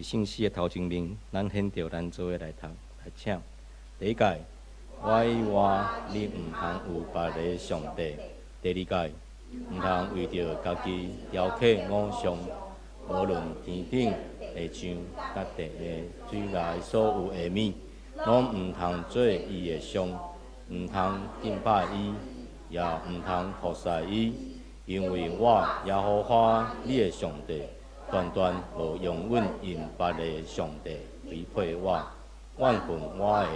伫聖詩的頭前面，咱現著咱做伙來讀來請。第一誡，我以外你毋通有別个上帝。第二誡，毋通為著家己雕刻偶像，無論天頂的象，佮地下水內所有的物，攏毋通做伊的像，毋通敬拜伊，也毋通服侍伊，因為我耶和華你的上帝，斷斷無容允因別个上帝違背我，怨恨我的，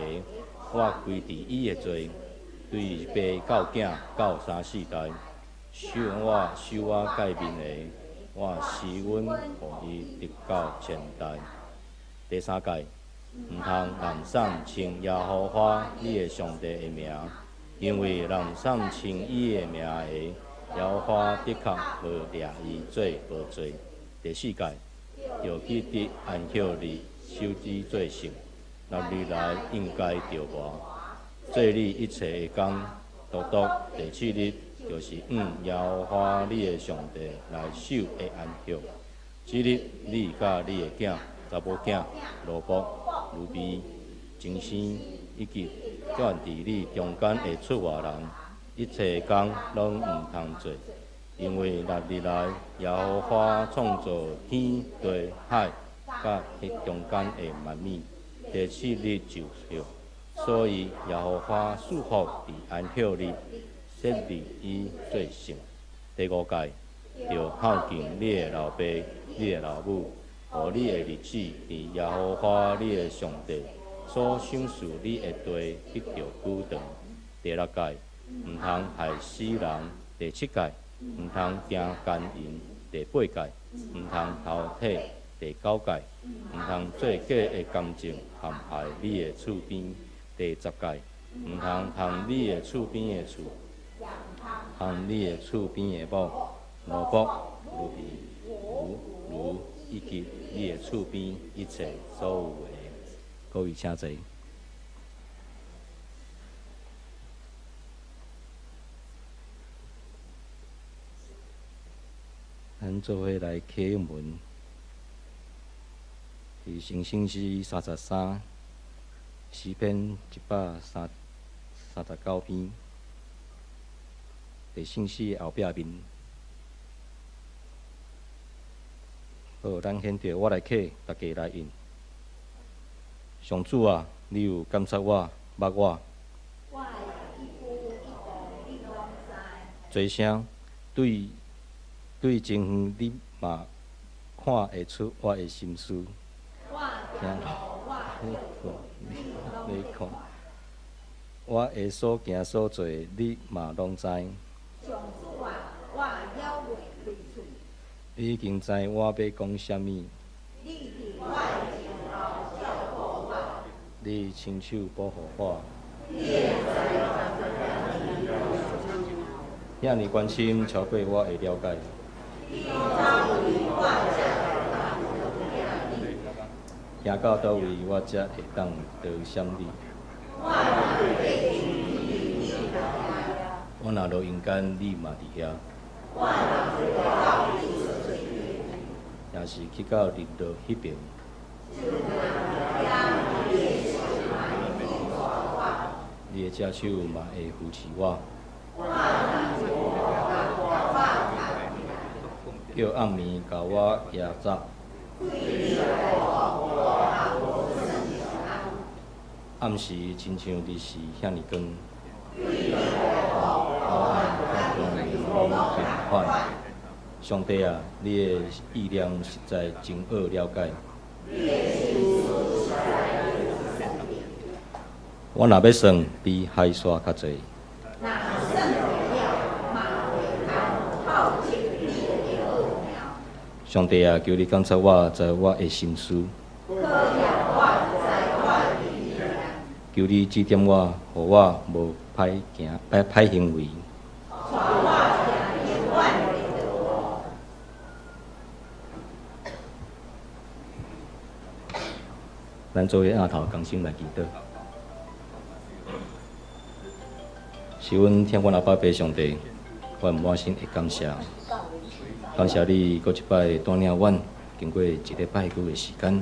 我歸治伊的罪，對爸到囝到三四代。守我守我誡命的，我施恩予伊直到千代。第三誡，毋通濫衊稱耶和華你的上帝的名，因為濫衊稱伊的名的，耶和華的確無掠伊做無罪。第四誡，著記得安息日，守之做聖，六日內應該著活，做你一切的工，獨獨第七日，就是向耶和華你的上帝來守的安息。這日你佮你的囝、查某囝、奴僕、奴婢、親生以及住佇你中間的出外人，一切工攏毋通做，因為六日內耶和華創造天地海佮彼中間的萬物，第七日就歇，所以耶和華賜福佇安息日，設立伊做聖。第五誡，著孝敬你的老爸、你的老母，予你的日子佇耶和華你的上帝所賞賜你的地得著久長。第六誡，毋通害死人。第七誡，毋通行姦淫。第八誡，毋通偷提。第九誡，毋通做假的鑑證陷害你的厝邊。第十誡，毋通貪你的厝邊的厝，貪你的厝邊的某、奴僕、奴婢、牛、驢，以及你的厝邊一切所有的。各位請坐。咱做伙來啟文，佇聖經詩33，詩篇139篇，佇聖詩後壁面。好，咱現在我來啟，大家來應。上主啊，你有監察我，捌我。我的一舉一動，你攏知。濟聲對對真遠，你嘛看會出我的心思。我行路，我歇睏，你攏你看，我的所行所做，你嘛攏知。上主啊，我猶未開喙。你已經知我欲講啥物。你佇我的前後照顧我。你親手保護我。遐爾關心，超過我的了解。行到佗位，我才會當躲閃你。我若落陰間，你嘛佇遐。若是去到日落彼爿，你的隻手嘛會扶持我。叫暗暝共我壓閘，暗時親像日時遐爾光。黑暗佮光明攏平款。上帝啊，你的意念實在真奧了解。我若欲算，比海沙較濟。若算著了，嘛袂通透徹你的奧妙。上帝啊，求你監察我，知我的心思。考驗我，知我的意念。求你指點我，予我無歹行歹歹行為。帶我行永遠的道路。咱做伙按頭同心來祈禱。是阮天父阿爸父上帝，阮滿心的感謝，感謝你閣一擺帶領阮經過一禮拜久的時間。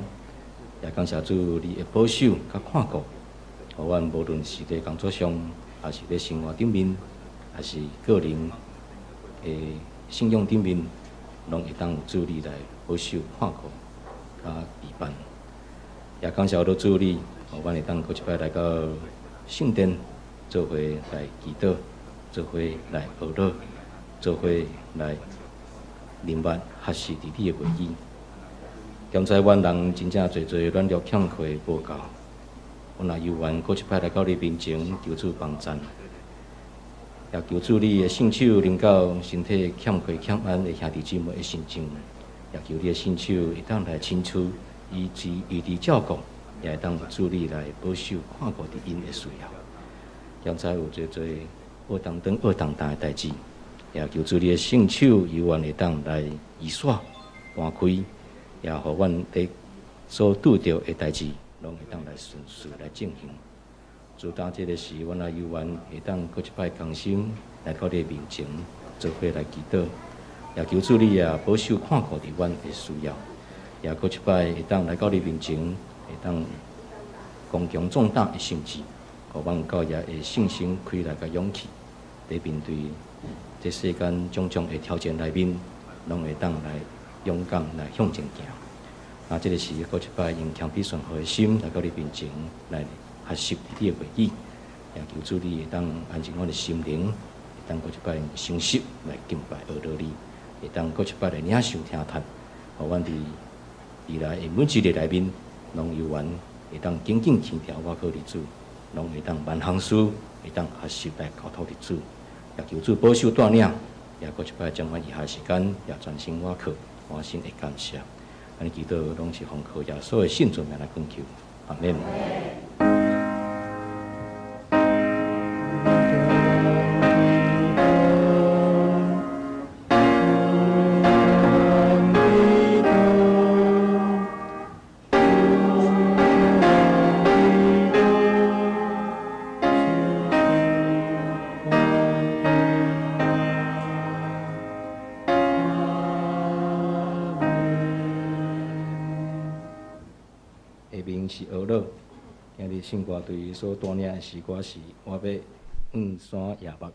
也感謝主你的保守佮看顧，予阮無論是佇工作上，抑是佇生活頂面，抑是個人的信仰頂面，攏會當有主你來保守看顧佮陪伴。也感謝主你，予阮會當閣一擺來到聖殿，做伙來祈禱，做伙來學樂，做伙來明白學習佇你的話語。現在阮人真正濟濟軟弱欠缺無夠，阮若有緣閣一擺來到你面前，求主幫贊，也求主你的聖手臨到身體欠缺欠安的兄弟姊妹的身上，也求你的聖手會當來親賜醫治醫治照顧，也會當主你來保守看顧佇𪜶的需要。現在有濟濟惡當長惡當大的代誌，也求主你的聖手猶原會當來移煞搬開，也予阮佇所拄著的代誌，攏會當來順遂來進行。主當這个時，阮也有緣會當閣一擺同心來到你面前，做伙來祈禱，也求主你也保守看顧佇阮的需要，也閣一擺會當來到你面前，會當剛強壯膽的心志，予阮有夠額的信心、氣力佮勇氣，佇面對這世間種種的挑戰內面，攏會當來勇敢來向前行。啊，這个時閣一擺用謙卑順服的心來到你面前來學習你的話語，也求主你會當安靜阮的心靈，會當閣一擺用誠實來敬拜阿羅你，會當閣一擺來領受聽讀，予阮佇未來的每一日內面，攏有緣會當緊緊牽牢倚靠佇主，攏會當萬項事會當學習來交託佇主，也求主保守帶領，也閣一擺將阮餘下時間也專心倚靠，滿心的感謝。按呢祈禱攏是奉靠耶穌的聖尊名來懇求，阿們。下面是學樂，今日聖歌隊所帶領的詩歌是《我欲向山仰目》。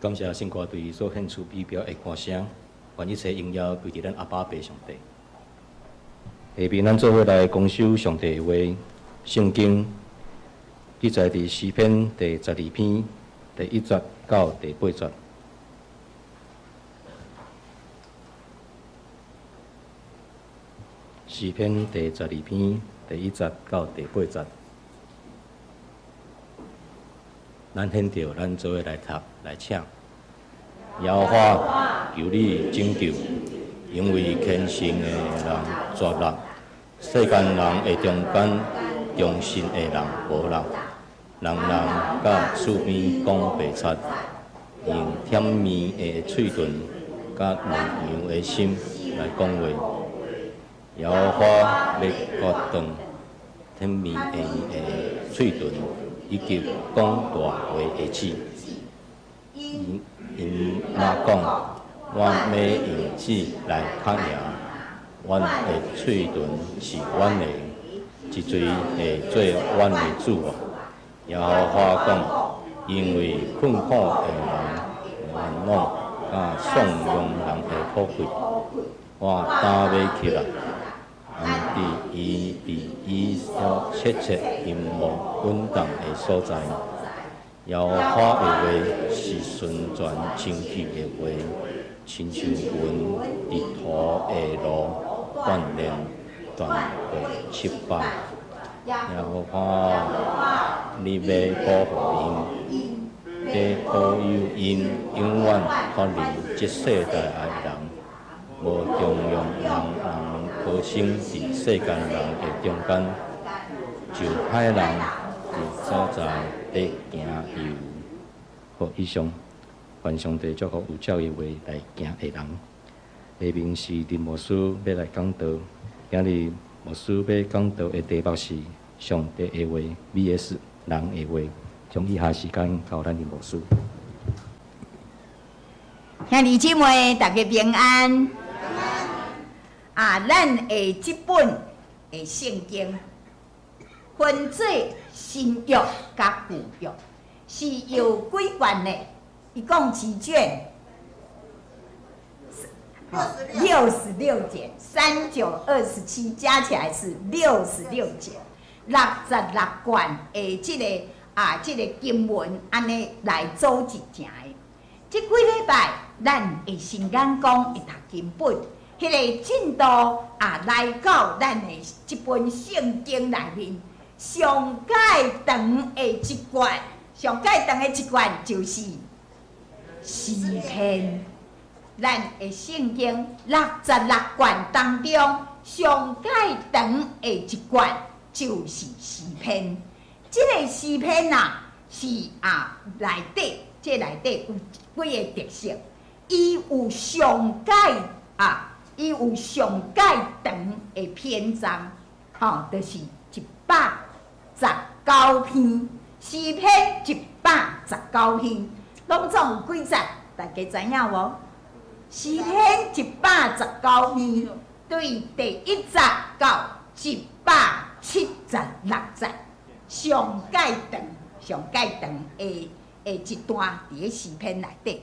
感謝聖歌隊所獻出美妙的歌聲，願一切榮耀歸佇咱阿爸父上帝。下面咱做伙來公守上帝的話，聖經記載佇詩篇第12篇第1節到第8節。詩篇第12篇第1節到第8節。咱現著，咱做伙來讀來請。耶和華，求你拯救，因為虔誠的人絕落，世間人的中間，忠信的人無落。人人佮厝邊講白賊，用舔麵的喙唇佮軟羊的心來講話。耶和華欲割斷舔麵的喙唇，以及講大話的舌。𪜶嘛講，我欲用舌來較贏，阮的喙唇是阮的，這喙會做阮的主。耶和華講，因為困苦的人的煩惱，佮喪養人的苦困，我膽欲起來，安置伊佇伊所切切陰謀穩當的所在。耶和華的話是純全清氣的話，親像銀佇塗的爐鍛鍊，鍛過七擺。耶和華，你欲保護𪜶，欲保佑𪜶永遠脫離這世代的人，無中用人人可生佇世間人的中間，就歹人佇所在咧行右。好，以上，願上帝祝福有照伊話來行的人。下面是林牧師欲來講道，今日牧師欲講道的題目是上帝的話 VS 人的話。將以下時間交咱林牧師。兄弟姊妹，大家平安。啊，咱的這本的聖經分做新約佮舊約，是有幾卷呢？一共幾卷？66卷，3、9、27加起來是六十六卷，六十六卷的這个啊，這个經文按呢來組織成的。這幾禮拜，咱會先講講會讀經本，彼个進度啊，來到咱的這本聖經內面，上蓋長的一卷，上蓋長的一卷就是詩篇。咱的聖經六十六卷當中，上蓋長的一卷就是詩篇。這个詩篇啊，是啊內底，這內底有幾个特色，伊有上蓋啊，伊有上蓋長的篇章，吼，就是119篇，詩篇一百十九篇，攏總有幾節？大家知影無？詩篇一百十九篇，對第1節到176節，上蓋長、上蓋長的的一段佇咧詩篇內底，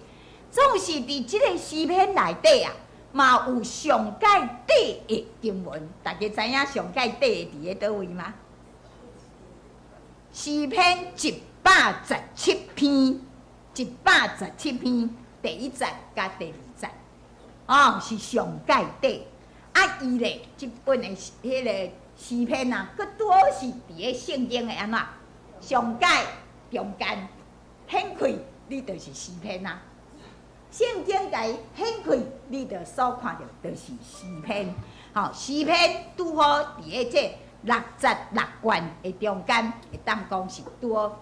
總是佇這个詩篇內底啊，嘛有上蓋短的經文。大家知影上蓋短的佇咧佗位嗎？詩篇一百十七篇，一百十七篇第1節佮第2節，哦，是上蓋短。啊，伊咧，這本的彼个詩篇啊，閣拄好是佇咧聖經的按怎上蓋中間掀開，你就是詩篇啊。聖經共伊掀開，你就所看著就是詩篇。吼，詩篇拄好佇咧這六十六卷的中間，會當講是拄好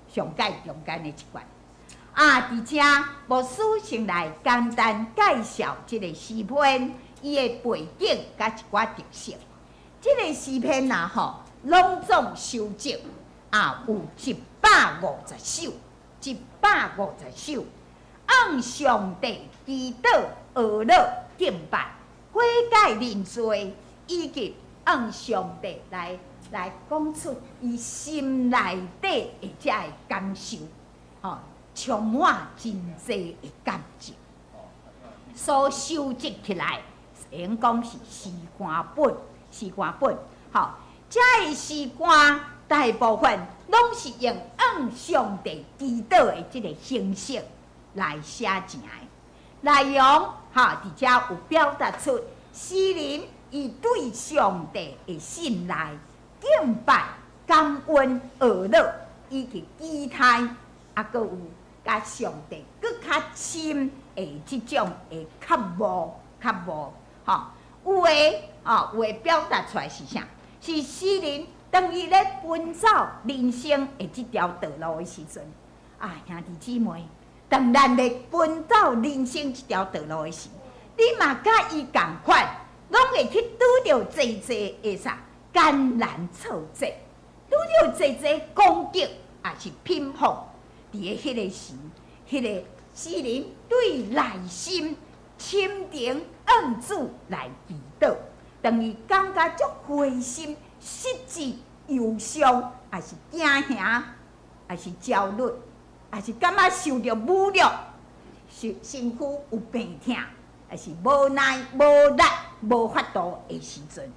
上蓋中間的一卷。啊，佇遮牧師先來簡單介紹這个詩篇，伊的背景佮一寡特色。這个詩篇啊，吼，攏總收集啊，有一百五十首，一百五十首，按上帝祈禱、哀樂、敬拜、悔改認罪，以及按上帝來來講出伊心內底的這个感受，吼。一充滿真濟的感情。所收集起來，會用講是詩歌本，詩歌本，吼，這个詩歌大部分攏是用向上帝祈禱的這个形式來寫成的。內容，吼，佇遮有表達出詩人伊對上帝的信賴、敬拜、感恩、哀樂以及期待，啊，閣有佮上帝閣較深的這種的渴慕、渴慕，吼，有的，吼，有的表達出來是啥？是詩人當伊咧奔走人生的這條道路的時陣，啊，兄弟姊妹，當咱咧奔走人生這條道路的時，你嘛佮伊仝款，攏會去拄著濟濟的啥艱難挫折，拄著濟濟攻擊，抑是貧乏。佇咧彼个時，彼个詩人對內心深情向主來祈禱，當伊感覺足灰心、失志、憂傷，抑是驚嚇，抑是焦慮，抑是感覺受著侮辱，身身軀有病痛，抑是無奈、無力、無法度的時陣，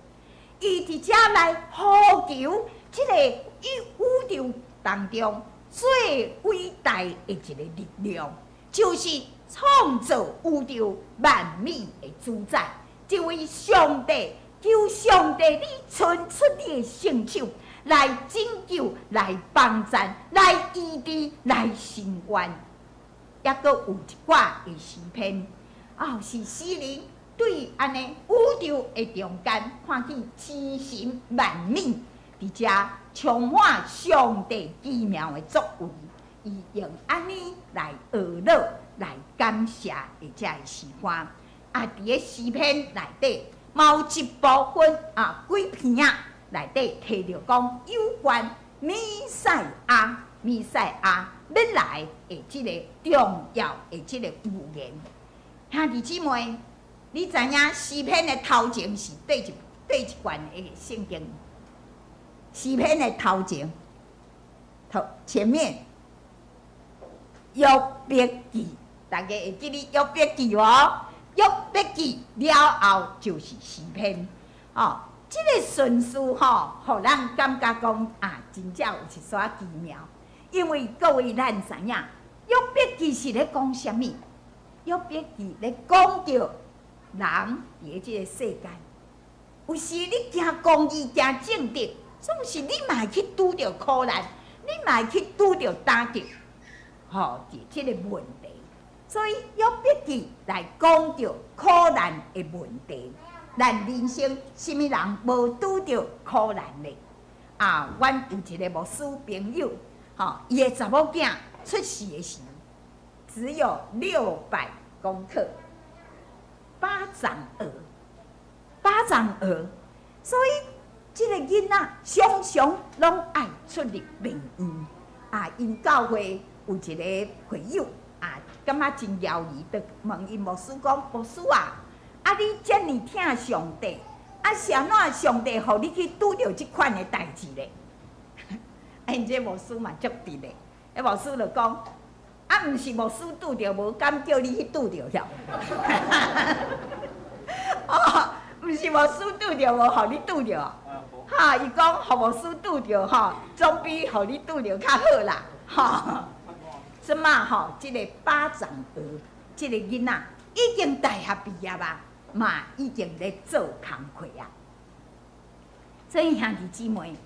伊佇遮來呼求這个伊宇宙當中最偉大的一個力量，就是創造宇宙萬物的主宰，這位上帝，求上帝你伸出你的聖手來拯救、來幫贊、來醫治、來伸冤。抑閣有一寡的詩篇，哦，是詩人對按呢宇宙的中間看見星辰萬物，佇遮充滿上帝奇妙的作為，伊用按呢來哀樂、來感謝的這个詩歌。啊，佇个詩篇內底，嘛有一部分啊幾篇仔內底提著講有關彌賽亞、彌賽亞欲來的這个重要的這个預言。兄弟姊妹，你知影詩篇的頭前是佗一卷的聖經？詩篇的頭前，頭前面約伯記，大家會記得約伯記無？約伯記了後就是詩篇，哦，這个順序吼，予咱感覺講啊，真正有一絲奇妙。因為各位咱知影，約伯記是咧講啥物？約伯記咧講著人佇咧這个世間，有時你行公義、行正直，總是你嘛會去拄著苦難，你嘛會去拄著打擊，吼，佇這个問題。所以約伯記來講著苦難的問題。咱人生啥物人無拄著苦難的？啊，阮有一個牧師朋友，吼，伊的查某囝出世的時，只有600公克，巴掌兒，巴掌兒，所以這个囡仔常常攏愛出入病院。啊，𪜶教會有一个會友啊，感覺真猶疑，就問𪜶牧師講：牧師啊，啊你遮爾疼上帝，啊是按怎上帝予你去拄著這款的代誌咧？啊，𪜶這牧師嘛足直的，彼牧師就講：啊，毋是牧師拄著，無敢叫你去拄著遐。哦，毋是牧師拄著，無予你拄著。哈，伊講予牧師拄著吼，總比予你拄著較好啦。吼，這馬吼，這个巴掌兒，這个囡仔已經大學畢業啊，嘛已經咧做工課啊。所以兄弟姊妹，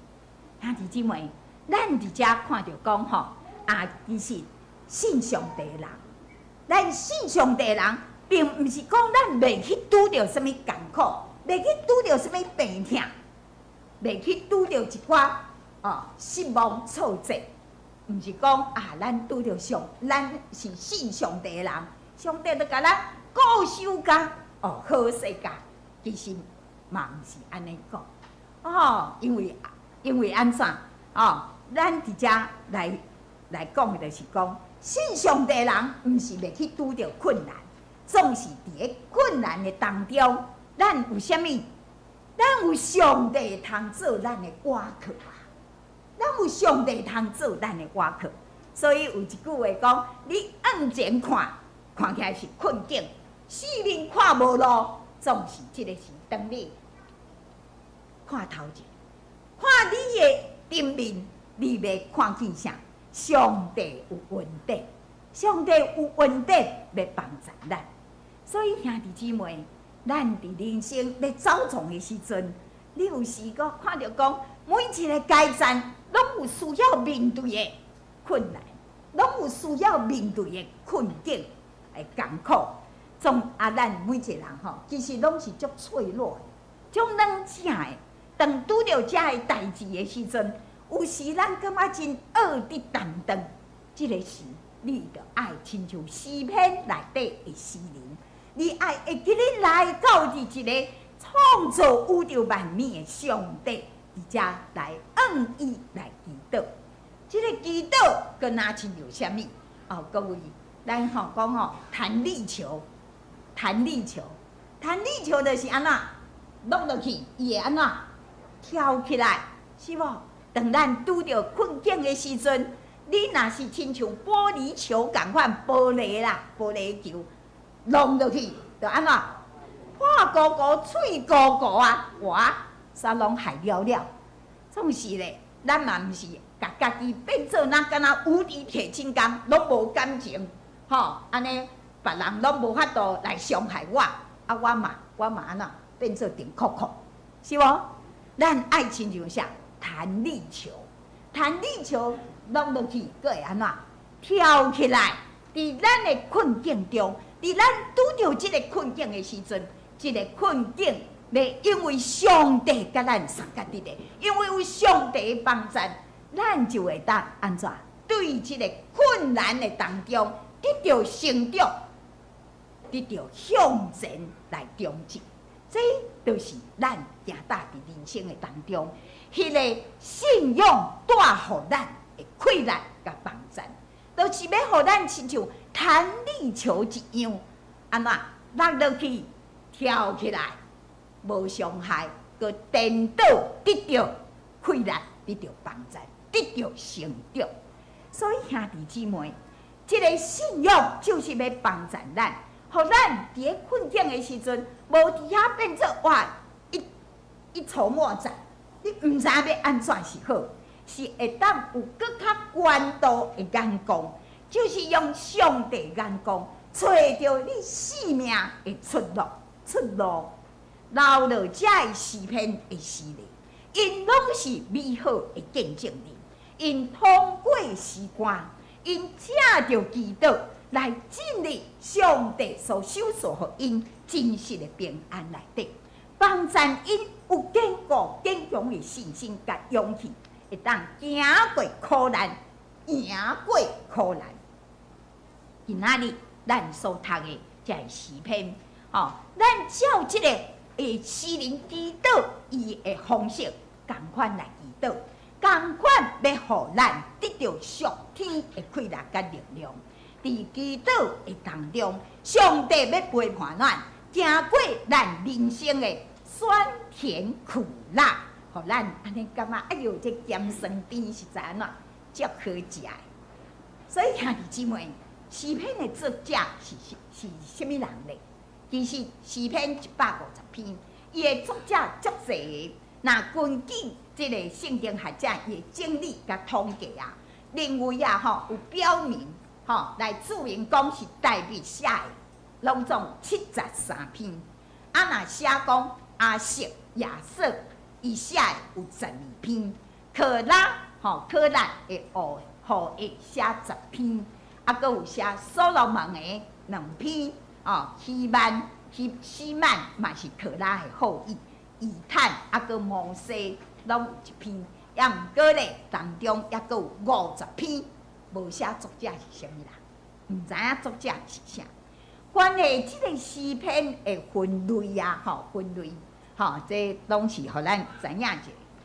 兄弟姊妹，咱佇遮看著講吼，啊，其實信上帝的人，咱信上帝的人，並毋是講咱袂去拄著啥物艱苦，袂去拄著啥物病痛，袂去拄著一寡哦失望挫折，毋是講啊，咱拄著上，咱是信上帝的人，上帝就共咱顧守甲哦好勢甲，其實嘛毋是按呢講哦，因為按怎哦，咱佇遮來講的就是講，信上帝的人毋是袂去拄著困難，總是佇咧困難的當中，咱有啥物？咱有上帝通做咱的倚靠啊！咱有上帝通做咱的倚靠，所以有一句話講：你向前看，看起來是困境；四面看無路，總是這个時當你看頭前，看你的頂面，你欲看見啥？上帝有恩典，上帝有恩典欲幫助咱。所以兄弟姊妹，咱佇人生欲走創的時陣，你有時閣看著講，每一个階層攏有需要面對的困難，攏有需要面對的困境的艱苦。總啊，咱每一个人吼，其實攏是足脆弱的，足軟正的。當拄著這个代誌的時陣，有時咱感覺真僫佇擔當。這个時，你著愛親像詩篇內底的詩人，你愛會記得來到佇一个創造宇宙萬物的上帝，佇遮來向伊來祈禱。這个祈禱閣若親像啥物？哦，各位，咱吼講吼彈力球，彈力球，彈力球就是按怎落落去，伊會按怎跳起來，是無？當咱拄著困境的時陣，你若是親像玻璃球仝款玻璃啦，玻璃球弄落去，就按怎破糊糊、碎糊糊啊，哇，啥攏害了了。總是咧，咱嘛毋是共家己變做若敢若無敵鐵金剛，攏無感情，吼，按呢別人攏無法度來傷害我，啊，我嘛按怎變做定扣扣，是無？咱愛親像啥？彈力球，彈力球落落去，閣會按怎跳起來？佇咱的困境中，佇咱拄著這个困境的時陣，這个困境欲因為上帝佮咱相佮佇咧，因為有上帝的幫助，咱就會當按怎對這个困難的當中得著成長，得著向前來衝進。這就是咱行踏佇人生的當中，彼个信仰帶予咱的氣力佮幫助，就是欲予咱親像彈力球一樣，按怎落落去跳起來，無傷害，閣顛倒得著氣力，得著幫助，得著成長。所以兄弟姊妹，這个信仰就是欲幫助咱，予咱佇咧困境的時陣，無佇遐變做哇一一籌莫展，你毋知影欲按怎是好，是會當有閣較懸度的眼光，就是用上帝眼光，揣著你性命的出路，出路，留落這个詩篇的詩人，𪜶攏是美好的見證人，𪜶通過時光，𪜶藉著祈禱來進入上帝所賞賜予𪜶真實的平安內底，幫助𪜶有堅固堅強的信心佮勇氣，會當行過苦難，贏過苦難。今仔日咱所讀的這个詩篇，吼，咱照這个詩人祈禱伊的方式，仝款來祈禱，仝款欲予咱得著屬天的氣力佮力量。佇祈禱的當中，上帝欲陪伴咱，行過咱人生的酸甜苦辣，予咱按呢感覺，哎喲，這鹹酸甜實在按怎足好食的。所以兄弟姊妹，詩篇的作者是啥物人呢？其實詩篇150篇，伊的作者足濟個。若根據這個聖經學者伊的整理佮統計啊，認為啊吼有表明吼來注明講是大衛寫的，攏總73篇。啊，若寫講亞薩、亞瑟伊寫的有12篇，可拉吼可拉的後裔寫10篇，啊，閣有寫所羅門的兩篇，哦，希曼希希曼嘛是可拉的後裔，以坦啊，閣摩西攏有一篇，抑毋過咧當中抑閣有50篇，無寫作者是啥物人，毋知影作者是啥。關係這个詩篇的分類啊，吼分類，吼這攏是予咱知影一下。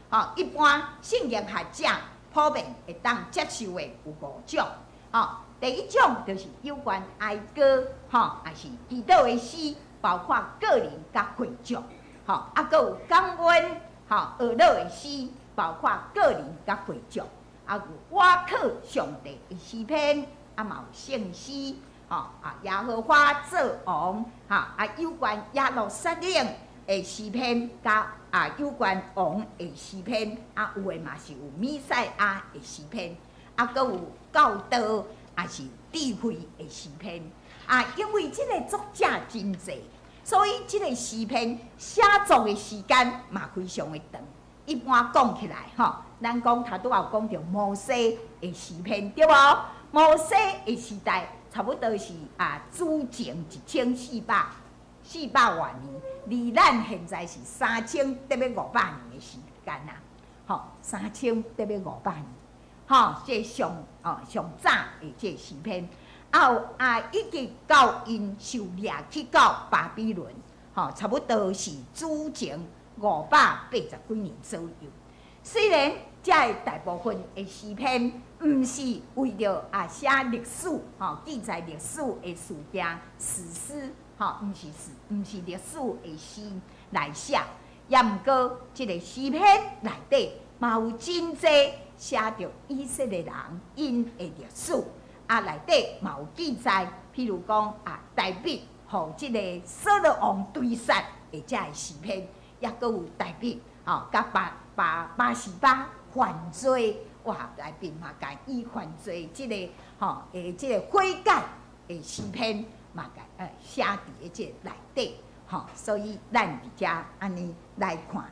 吼，一般聖經學者普遍會當接受的有五種，吼，第一種就是有關哀歌，吼，也是祈禱的詩，包括個人佮會眾，吼，啊，閣有感恩，吼，哀樂的詩，包括個人佮會眾，啊有倚靠上帝的詩篇，啊嘛有聖詩，吼啊耶和華做王，吼啊有關耶路撒冷的詩篇，佮有關王的詩篇，啊有的嘛是有彌賽亞的詩篇，啊閣有教導，也是智慧的詩篇。啊，因為這个作者真濟，所以這个詩篇寫作的時間嘛非常的長。一般講起來，吼，咱講頭拄仔有講著摩西的詩篇，對無？摩西的時代差不多是主前1400外年，離咱現在是3000得欲500年的時間啊，吼，3000得欲500年，吼，這上早的這詩篇，啊有以及到𪜶受掠去到巴比倫，吼，差不多是主前580幾年左右。雖然這个大部分的詩篇，毋是為著寫歷史，吼，記載歷史的事件、史詩，吼，毋是歷史的詩來寫，也毋過這个詩篇內底嘛有真濟寫著以色列人𪜶的歷史，啊內底嘛有記載，譬如講大衛予這个掃羅王追殺的這个詩篇，抑閣有大衛吼佮拔示巴犯罪，哇！內面嘛共伊犯罪這个吼，這个悔改的詩篇嘛共寫佇咧這个內底，吼，所以咱佇遮按呢來看，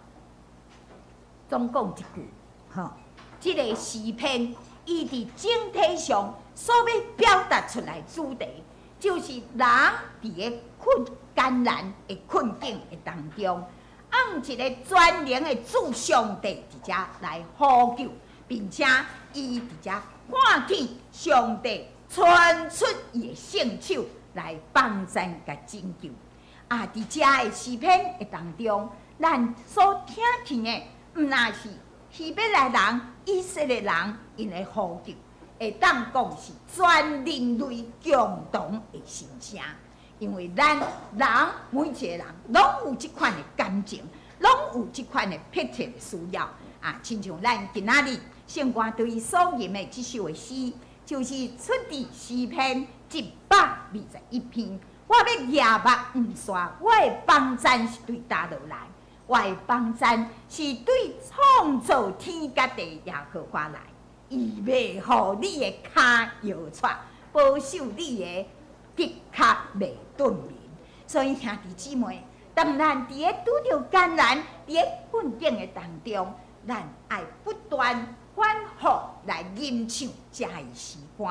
總講一句，吼，這个詩篇伊佇整體上所欲表達出來主題，就是人佇咧困艱難的困境的當中，按一個全能的主上帝佇遮來呼救，並且伊佇遮看見上帝伸出伊的聖手來幫贊共拯救。啊，佇遮的詩篇的當中，咱所聽見的，毋但是希伯來人、以色列人𪜶的呼救，會當講是全人類共同的心聲。因為咱人每一個人攏有這款的感情，攏有這款的迫切的需要啊！親像咱今仔日聖歌隊所吟的這首的詩，就是出佇詩篇121篇。我欲舉目毋散，我的幫贊是對佗落來？我的幫贊是對創造天佮地耶和華來。伊袂予你的跤搖掣，保守你的直跤袂頓眠。所以兄弟姊妹，當咱佇咧拄著艱難、佇咧困境的當中，咱愛不斷反覆來吟唱這个詩歌，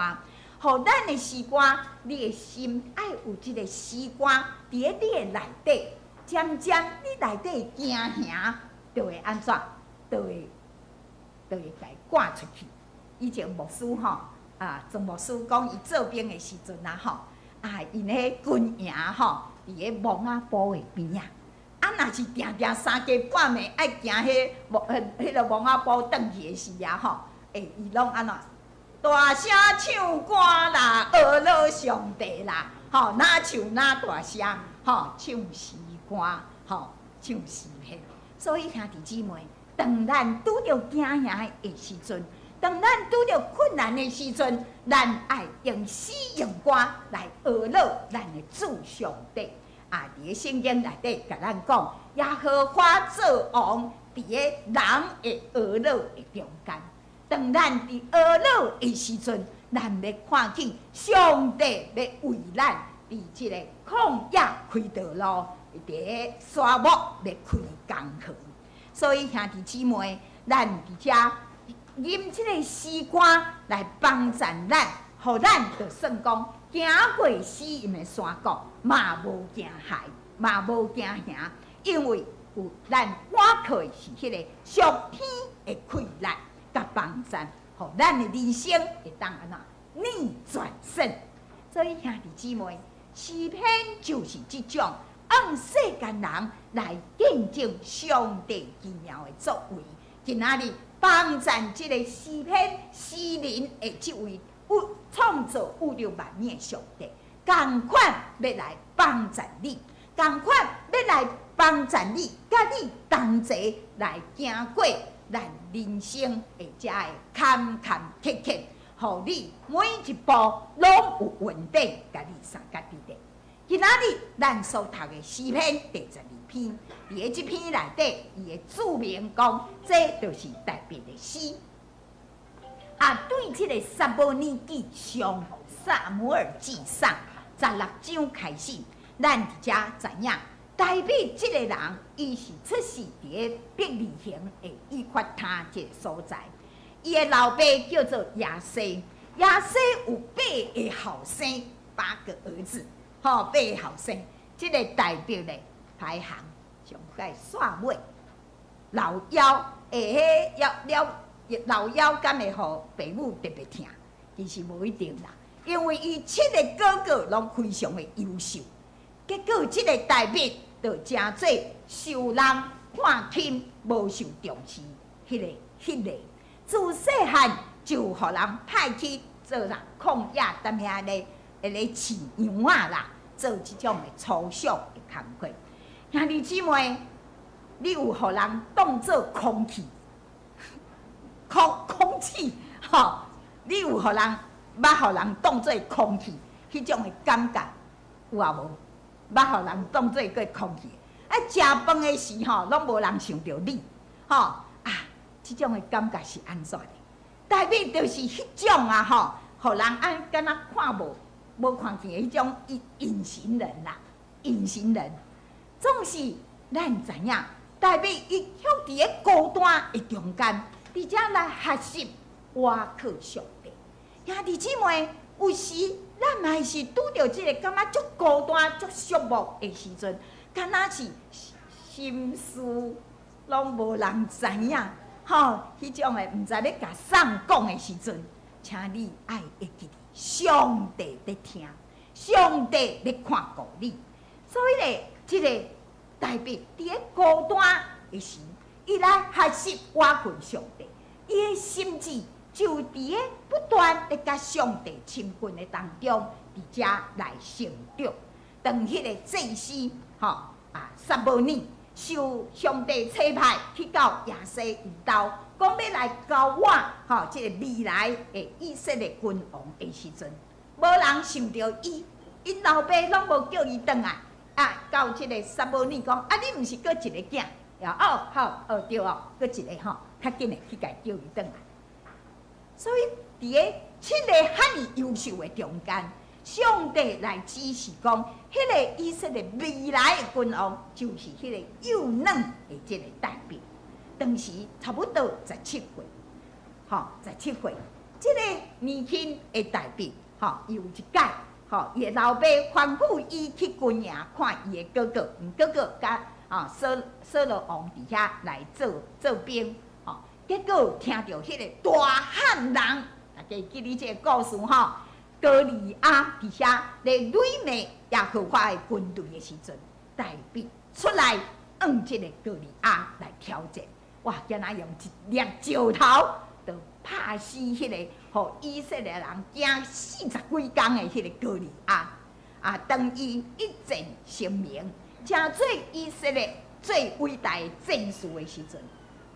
予咱的詩歌，你的心愛有這个詩歌佇咧你的內底，漸漸你內底驚嚇就會按怎，就會共伊趕出去。以前牧師吼，曾牧師講伊做兵的時陣啊吼，𪜶彼軍營吼，佇咧墓仔埔的邊仔，啊，若是定定三更半暝愛行彼個墓仔埔轉去的時啊吼，伊攏按怎？大聲唱歌啦，呵咾上帝啦，吼，若唱若大聲，吼，唱詩歌，吼，唱詩篇。所以兄弟姊妹，當咱拄著驚嚇的時陣，當咱拄著困難的時陣，咱愛用詩用歌來呵咾咱的主上帝。啊，佇咧聖經內底共咱講，耶和華做王，佇咧人的呵咾的中間。當咱佇呵咾的時陣，咱欲看見上帝欲為咱佇這个曠野開道路，佇咧沙漠欲開江河。所以兄弟姊妹，咱佇遮吟這個詩歌來幫贊咱，予咱就算講行過死蔭的山谷，嘛無驚駭，嘛無驚嚇，因為有咱倚靠的是彼个屬天的氣力佮幫贊，予咱的人生會當按怎逆轉勝。所以兄弟姊妹，詩篇就是這種按世間人來見證上帝奇妙的作為。今仔日幫贊這個詩篇詩人的這位有創造宇宙萬物的上帝，仝款欲來幫贊你，仝款欲來幫贊你，佮你同齊來行過咱人生會才會坎坎坷坷，予你每一步攏有恩典，共你相佮佇咧。今仔日咱所讀的詩篇第12篇，佇咧這篇內底，伊的注明講，這就是大衛的詩。啊，對這个撒母耳記上，撒母耳記上16章開始，咱佇遮知影，大衛這個人，伊是出世佇咧伯利恆的以法他這个所在，伊的老爸叫做耶西，耶西有八个後生，八個兒子。吼，八个後生，這个大衛咧排行上蓋煞尾，老幺會彼了了老幺敢會予爸母特別疼？其實無一定啦，因為伊七个哥哥攏非常的優秀，結果這个大衛就成做受人看輕、無受重視彼个彼个，自細漢就予人派去做人曠野踮遐咧。會咧飼羊仔啦，做這種的粗俗的工課。兄弟姊妹，你有予人當做空氣、空氣，吼？你有予人捌予人當做空氣，彼種的感覺有抑無？捌予人當做過空氣？啊，食飯的時吼，攏無人想著你，吼啊！這種的感覺是按怎的？大衛就是彼種啊，吼，予人按敢若看無。無看見彼種隱隱形人啦，隱形人，總是咱知影，大衛伊卻佇咧孤單的中間，佇遮來學習倚靠上帝。兄弟姊妹，有時咱嘛是拄著這个感覺足孤單、足寂寞的時陣，敢若是心事攏無人知影，吼，彼種的毋知咧共誰講的時陣，請你愛會記得。上帝佇聽，上帝咧看顧你，所以咧，這個大衛佇咧孤單的時，伊來學習倚近上帝，伊的心志就佇咧不斷咧佮上帝親近的當中，佇遮來成長。當彼个祭司，吼啊，撒母耳受上帝差派去到耶西𪜶兜，講欲來膏抹吼，這个未來的以色列君王的時陣，無人想著伊，𪜶老爸攏無叫伊轉來。啊，到這个撒母耳講，啊，你毋是閣一个囝？哦，好，哦對哦，閣一个吼，較緊的去共叫伊轉來。所以，佇咧七个遐爾優秀的中間，上帝來指示講，彼个以色列未來的君王，就是彼个幼嫩的這个大衛。當時差不多十七歲，吼，十七歲，這个年輕的大衛，吼，伊有一擺，吼，伊的老爸吩咐伊去軍營看伊的哥哥，𪜶哥哥佮啊掃羅王佇遐來做做兵，吼，結果聽著彼个大漢人，大家記得這个故事吼，歌利亞佇遐咧擂罵耶和華的軍隊的時陣，大衛出來向這个歌利亞來挑戰。哇！敢若用一粒石頭，就拍死彼个，予以色列人驚40幾工的彼个歌利亞。啊，當伊一戰成名，成做以色列最偉大的戰士的時陣，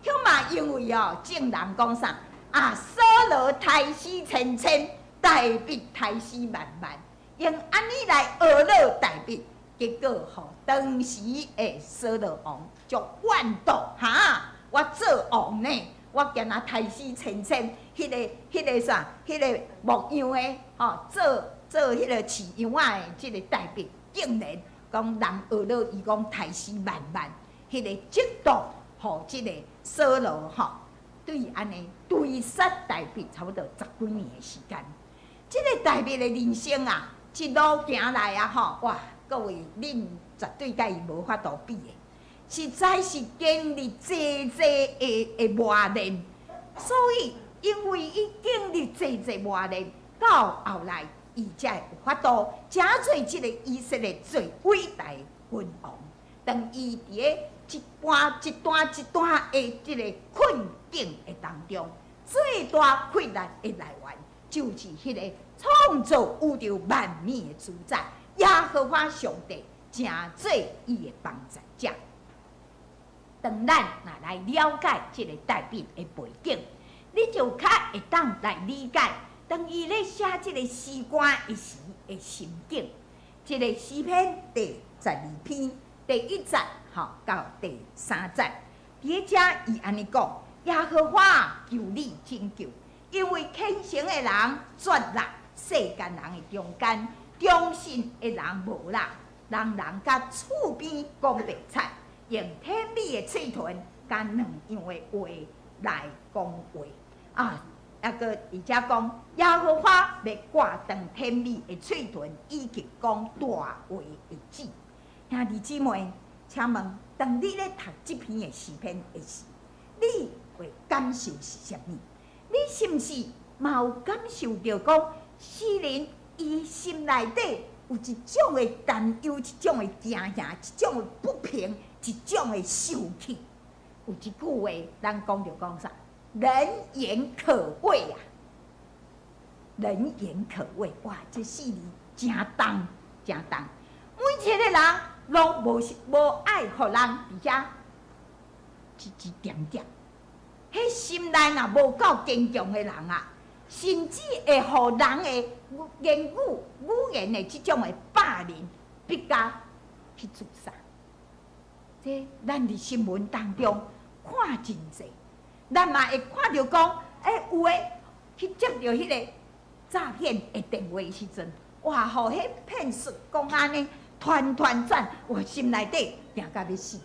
卻嘛因為哦，眾人講啥？啊，掃羅刣死千千，大衛刣死萬萬，用按呢來呵咾大衛，結果予當時的掃羅王就怨妒哈。我做王呢，我敢若刣死千千，彼个啥，彼个牧羊的，吼，做做彼个飼羊仔的這个大衛，竟然講人呵咾伊講刣死萬萬，彼个嫉妒，予這个掃羅吼，對按呢追殺大衛差不多十幾年的時間。這个大衛的人生啊，一路行來啊，吼，哇，各位，恁絕對佮伊無法度比的。實在是經歷濟濟的磨練，所以因為伊經歷濟濟磨練，到後來伊才會有法度，成做這个以色列最偉大的君王。當伊佇咧一段一段一段的這个困境的當中，最大困難的來源，就是彼个創造宇宙萬物的主宰耶和華上帝，成做伊的幫助者。當咱若來了解這個大衛的背景，你就較會當來理解，當伊咧寫這個詩歌的時的心境。這個詩篇第12篇第一節吼到第三節，佇遮伊按呢講：耶和華，求你拯救，因為虔誠的人絕落世間人的中間，忠信的人無啦。人人佮厝邊講白賊，用甜美的喙唇佮兩樣的話來講話啊！抑閣佇遮講，耶和華欲割斷甜美的喙唇，以及講大話的舌。兄弟姊妹，請問，當你咧讀這篇的詩篇的時，你會感受是啥物？你是毋是嘛有感受著講，詩人伊心內底有一種的擔憂，一種的驚嚇，一種的不平，一種的受氣？有一句話，咱講著講啥？人言可畏啊！人言可畏，哇！這四字誠重，誠重。每一個人攏無無愛予人佇遐指指點點。彼心內若無夠堅強的人啊，甚至會予人的言語、語言的這種的霸凌，逼甲去自殺。這咱佇新聞當中看真濟，咱嘛會看著講，欸，有的去接著彼個詐騙的電話時陣，哇吼，彼騙術講按呢團團轉，我心內底驚甲欲死。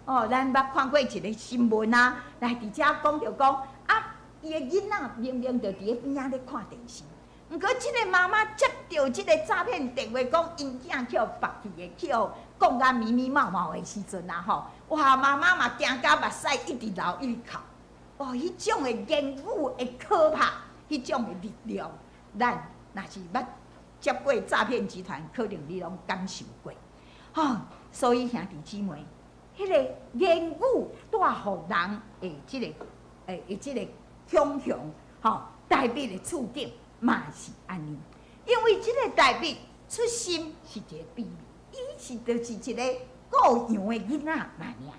哦，咱捌看過一個新聞啊，來佇遮講著講，啊，伊的囡仔明明就佇咧邊仔咧看電視，毋過這個媽媽接著這個詐騙電話，講𪜶囝去予縛去的，去予講甲迷迷毛毛的時陣啊吼，哇，媽媽嘛驚甲目屎一直流一直哭。哦，彼種的言語的可怕，彼種的力量，咱若是捌接過詐騙集團，可能你攏感受過。吼，所以兄弟姊妹，彼個言語帶予人的這個的這個恐嚇，吼，大衛的處境嘛是按呢。因為這個大衛出身是一個卑微，伊是就是一個顧羊的囡仔嘛爾，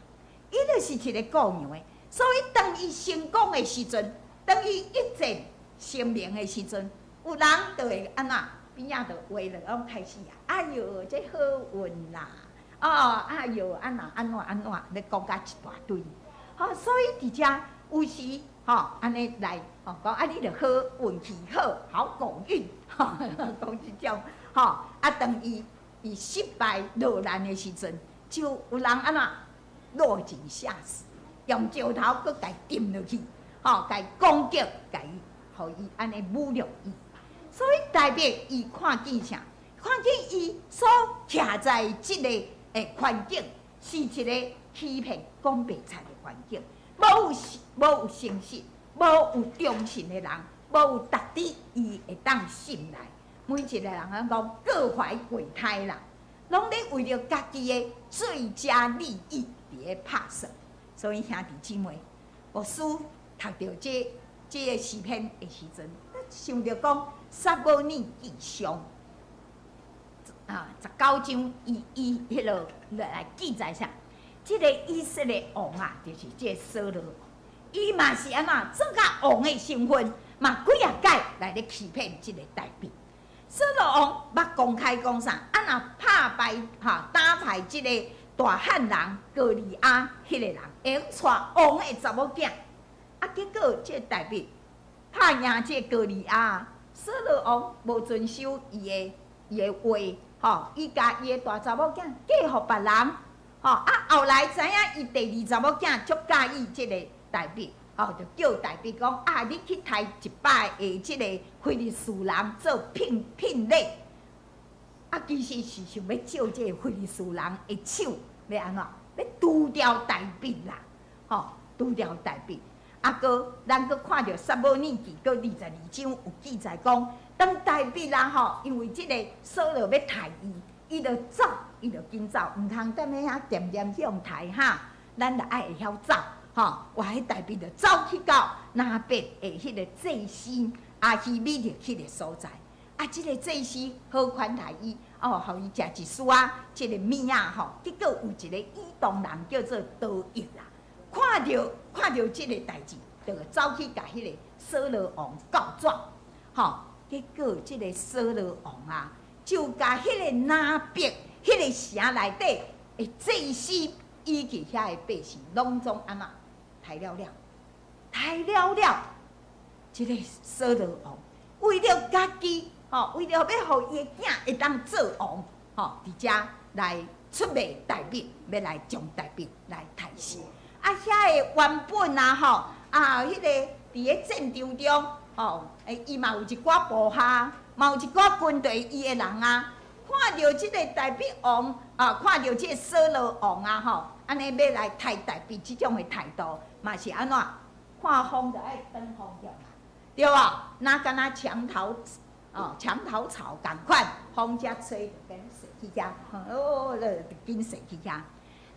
伊就是一個顧羊的，所以當伊成功的時陣，當伊一戰成名的時陣，有人就會按怎邊仔就話了，攏開始啊，哎喲，這好運啦！哦，哎喲，按怎按怎按怎，咧講甲一大堆。吼，所以佇遮有時吼，按呢來吼講啊，你著好運氣好，好狗運，吼，講這種吼。啊，當伊伊失敗落難的時陣，就有人按怎落井下石，用石頭閣共伊擲落去，吼，共伊攻擊，共伊，予伊按呢侮辱伊。所以大衛伊看見啥？看見伊所徛在這個的環境是一個欺騙、講白賊的環境，無有無有誠實、無有忠信的人，無有值得伊會當信賴。每一個人攏講各懷鬼胎啦，攏咧為著家己的最佳利益佇咧拍算。所以兄弟姊妹，牧師讀著這這個詩篇的時陣，想著講撒母耳記上啊19章，伊伊彼落來記載啥？這個以色列王啊，就是這個掃羅王，伊嘛是按怎做甲王的身份，嘛幾仔擺來咧欺騙這個大衛。掃羅王捌公開講啥？啊若拍敗哈打敗這個大漢人歌利亞彼個人，會用娶王的查某囝。啊，結果這個大衛拍贏這個歌利亞，掃羅王無遵守伊的伊的話，吼，伊共伊的大查某囝嫁予別人，吼，啊，後來知影伊第二查某囝足佮意這個大衛，吼，就叫大衛講啊，你去刣100個這個非利士人做聘聘禮，啊，其實是想欲借這個非利士人的手，欲按怎？欲除掉大衛啦，吼，除掉大衛。啊，閣咱閣看著撒母耳記閣22章有記載講，當大衛啦吼，因為這個掃羅欲刣伊，伊就走，伊就緊走，毋通踮咧遐恬恬去予刣哈，咱著愛會曉走，吼。哇，彼大衛就走去到拿伯的彼個祭司亞希米勒彼個所在，啊，這个祭司好款待伊，哦，予伊食一絲仔這个物仔吼。結果有一個以東人叫做多益啦，看著這个代誌，就走去共彼個掃羅王告狀，吼。結果這个掃羅王啊，就共彼个拿伯彼个城內底的祭司以及遐个百姓，攏總按怎刣了了，刣了了。這个掃羅王為著家己，吼，為著欲予伊的囝會當做王，吼，佇遮來出賣大衛，欲來將大衛來刣死。啊，遐个原本啊，吼，啊，彼个佇咧戰場中，吼，欸，伊嘛有一寡部下，嘛有一寡跟隨伊的人啊，看著這个大衛王啊，看著這个掃羅王啊，吼，按呢欲來刣大衛這種的態度，嘛是按怎？看風就愛轉方向啦，對無？若敢若牆頭哦，牆頭草仝款，風遮吹就緊踅去遐，哦，就緊踅去遐。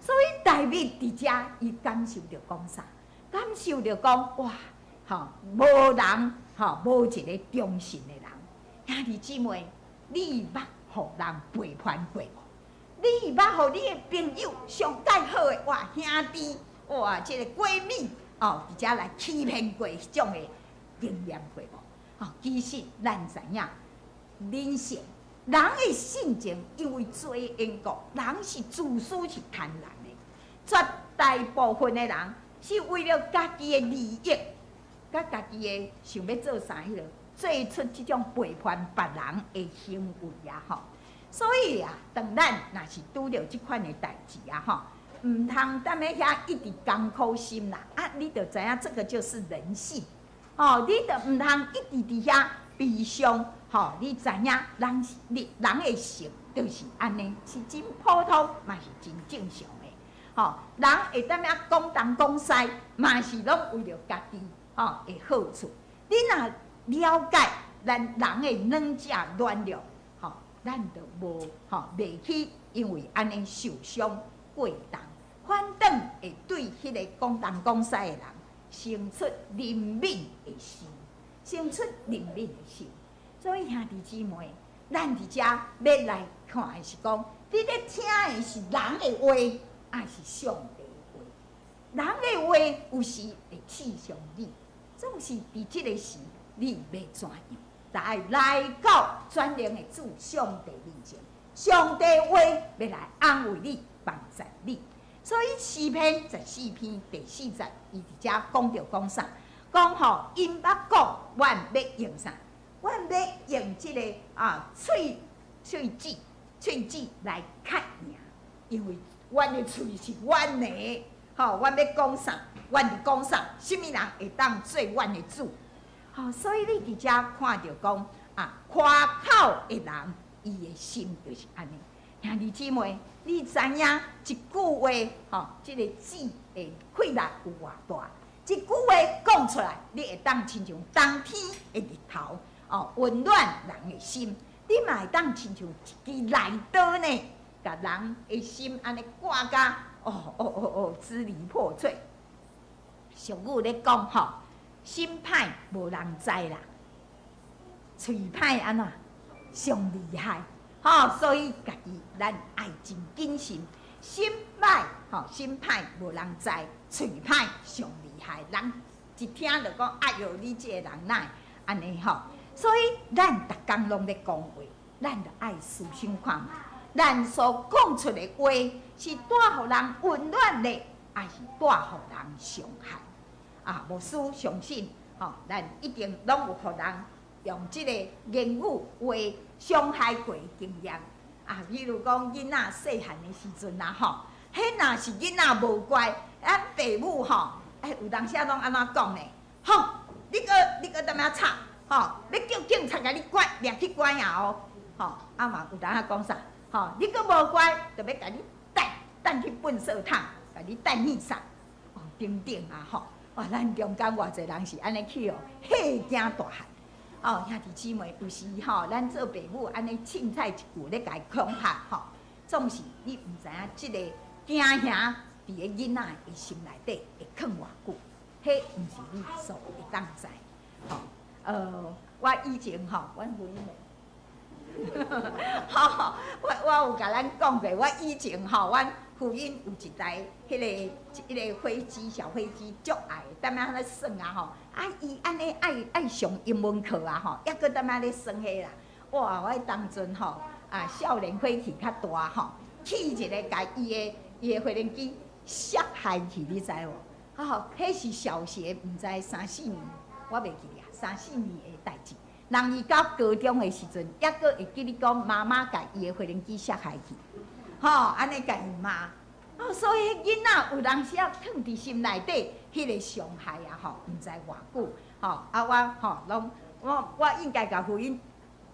所以大衛佇遮，伊感受著講啥？感受著講哇，吼，無人，吼，無一个忠信的人。兄弟姊妹，你捌予人背叛過無？你捌予你的朋友上蓋好的哇兄弟，哇，這个閨蜜，哦，佇遮來欺騙過彼種的經驗過無？吼，其實咱知影，人性，人的性情因為罪的緣故，人是自私是貪婪的。絕大部分的人是為了家己的利益，佮家己的想欲做啥彼个，做出這種背叛別人的行為啊！吼，所以啊，當咱若是拄著這款的代誌啊，吼，毋通踮咧遐一直艱苦心啦！啊，你著知影這個就是人性，吼，你著毋通一直佇遐悲傷，吼，你知影人你人的性就是按呢，是真普通，嘛是真正常的，吼，人會踮遐講東講西，嘛是攏為著家己吼的好處。你若了解咱人的軟弱軟弱，吼，咱就無吼袂去因為按呢受傷過重，反轉會對彼個講東講西的人生出憐憫的心，生出憐憫的心。所以兄弟姊妹，咱佇遮欲來看的是講，你咧聽的是人的話，抑是上帝的話？人的話有時會刺傷你，總是佇這个時，你欲怎樣？就愛來到全能的主上帝面前，上帝話欲來安慰你、幫助你。所以詩篇14篇第4節，伊佇遮講著講啥？講吼，𪜶捌講，阮欲用啥？阮欲用這个啊喙舌來較贏，因為阮的喙是阮的，吼，阮欲講啥，阮就講啥，啥物人會當做阮的主？吼，所以你佇遮看著講啊，誇口的人，伊的心就是按呢。兄弟姊妹，你知影一句話，吼，這个舌的氣力有偌大？一句話講出來，你會當親像冬天的日頭，哦，溫暖人的心。你嘛會當親像一支利刀呢，共人的心按呢割甲，哦哦哦哦，支離破碎。俗語咧講吼，心歹無人知啦，喙歹按怎上厲害？吼，所以家己咱愛真謹慎。心歹吼，心歹無人知，喙歹上厲害。人一聽就講，哎喲，你這個人哪會按呢吼？所以咱逐工攏咧講話，咱著愛思想看覓，咱所講出的話是帶予人溫暖的，抑是帶予人傷害？啊，牧師相信，吼，咱一定攏有予人用這個言語話傷害過的經驗。啊，比如講囡仔細漢的時陣啊，吼，彼若是囡仔無乖，咱爸母吼，欸，有當時攏按怎講呢？吼，你閣踮遐吵，吼，欲叫警察共你關，掠去關啊哦，吼，啊嘛有當時講啥？吼，你閣無乖，就欲共你擲擲去糞埽桶，共你擲垃圾，哦，等等啊，吼，哇，咱中間偌濟人是按呢去予嚇驚大漢。哦，兄弟姊妹，有時吼，咱做爸母按呢凊彩一句咧共伊恐嚇吼，總是你毋知影這個驚嚇佇个囡仔的心內底會囥偌久，彼毋是你所會當知。吼，我以前吼，阮婚姻的。吼，我有共咱講過，我以前吼，阮夫人有一台彼個飛機小飛機，足愛，踮遐咧耍啊吼。啊，伊按呢愛上英文課啊吼，抑閣踮遐咧耍彼啦。哇！我當陣吼啊，少年火氣較大吼，氣一个共伊的飛行機摔害去，你知無？吼，彼是小學，毋知三四年，我袂記啊，三四年的代誌。人伊到高中的時陣，抑閣會記得講媽媽共伊的飛行機摔害去，吼，按呢共伊罵。哦，所以囡仔有當時仔囥佇心內底，彼個傷害啊，吼，毋知偌久，吼，啊，我吼攏我應該共夫人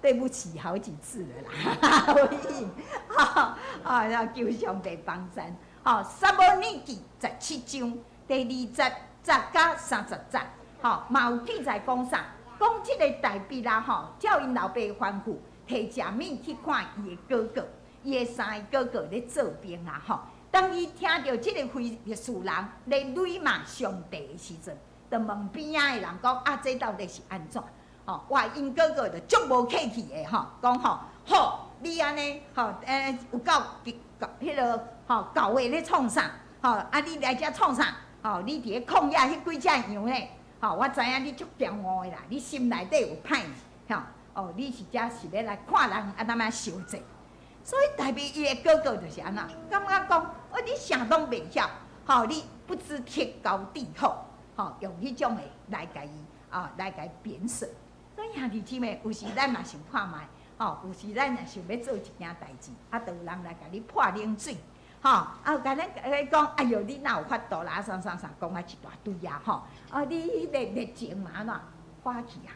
對不起好幾次了啦，夫人，吼，啊，要求上帝幫贊，吼，撒母耳記17章第20節甲30節，吼，嘛有記載講啥？講這个大衛啦，吼，照𪜶老爸吩咐，提食物去看伊的哥哥，伊的三个哥哥咧做兵啊，吼。當伊聽著這个非利士人咧辱罵上帝的時陣，就問邊仔的人講：啊，這到底是按怎？吼，哇，𪜶哥哥就足無客氣的吼，講吼，好，你按呢吼，有夠彼个吼教會咧創啥？吼，啊，你來遮創啥？吼，你佇咧曠野彼幾隻羊咧？吼，我知影你足驕傲的啦，你心內底有歹，吼，哦，你是遮是欲來看人按怎麼受罪。所以大衛伊的哥哥就是按怎，感覺講，哦，你啥攏袂曉，吼，你不知天高地厚，吼，用彼種的來共伊啊，來共伊貶損。所以兄弟姊妹，有時咱嘛想看覓，吼，有時咱若想欲做一件代誌，啊，就有人來共你潑冷水，吼，啊，有共咱咧講，哎喲，你哪有法度啦？啥啥啥，講啊一大堆啊，吼，啊，你彼个熱情嘛按怎花去啊，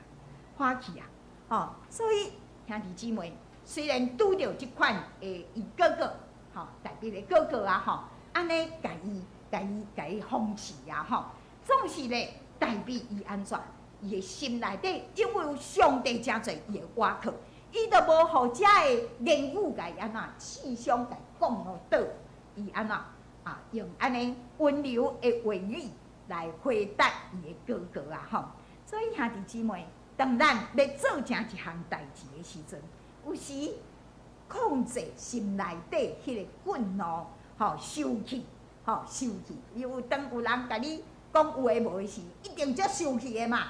花去啊，吼，所以兄弟姊妹，雖然拄著這款的伊哥哥，吼，大衛的哥哥啊，吼，按呢共伊、共伊、共伊諷刺啊，吼，總是咧大衛伊按怎？伊的心內底，因為有上帝誠濟伊的倚靠，伊就無予遮的言語共伊按怎刺傷，共講落倒，伊按怎啊？用按呢溫柔的話語來回答伊的哥哥啊，吼！所以兄弟姊妹，當咱欲做成一項代誌的時陣，有時控制心內底彼个憤怒，吼，生氣，吼，生氣。因為當有人共你講有的無的時，一定足生氣的嘛。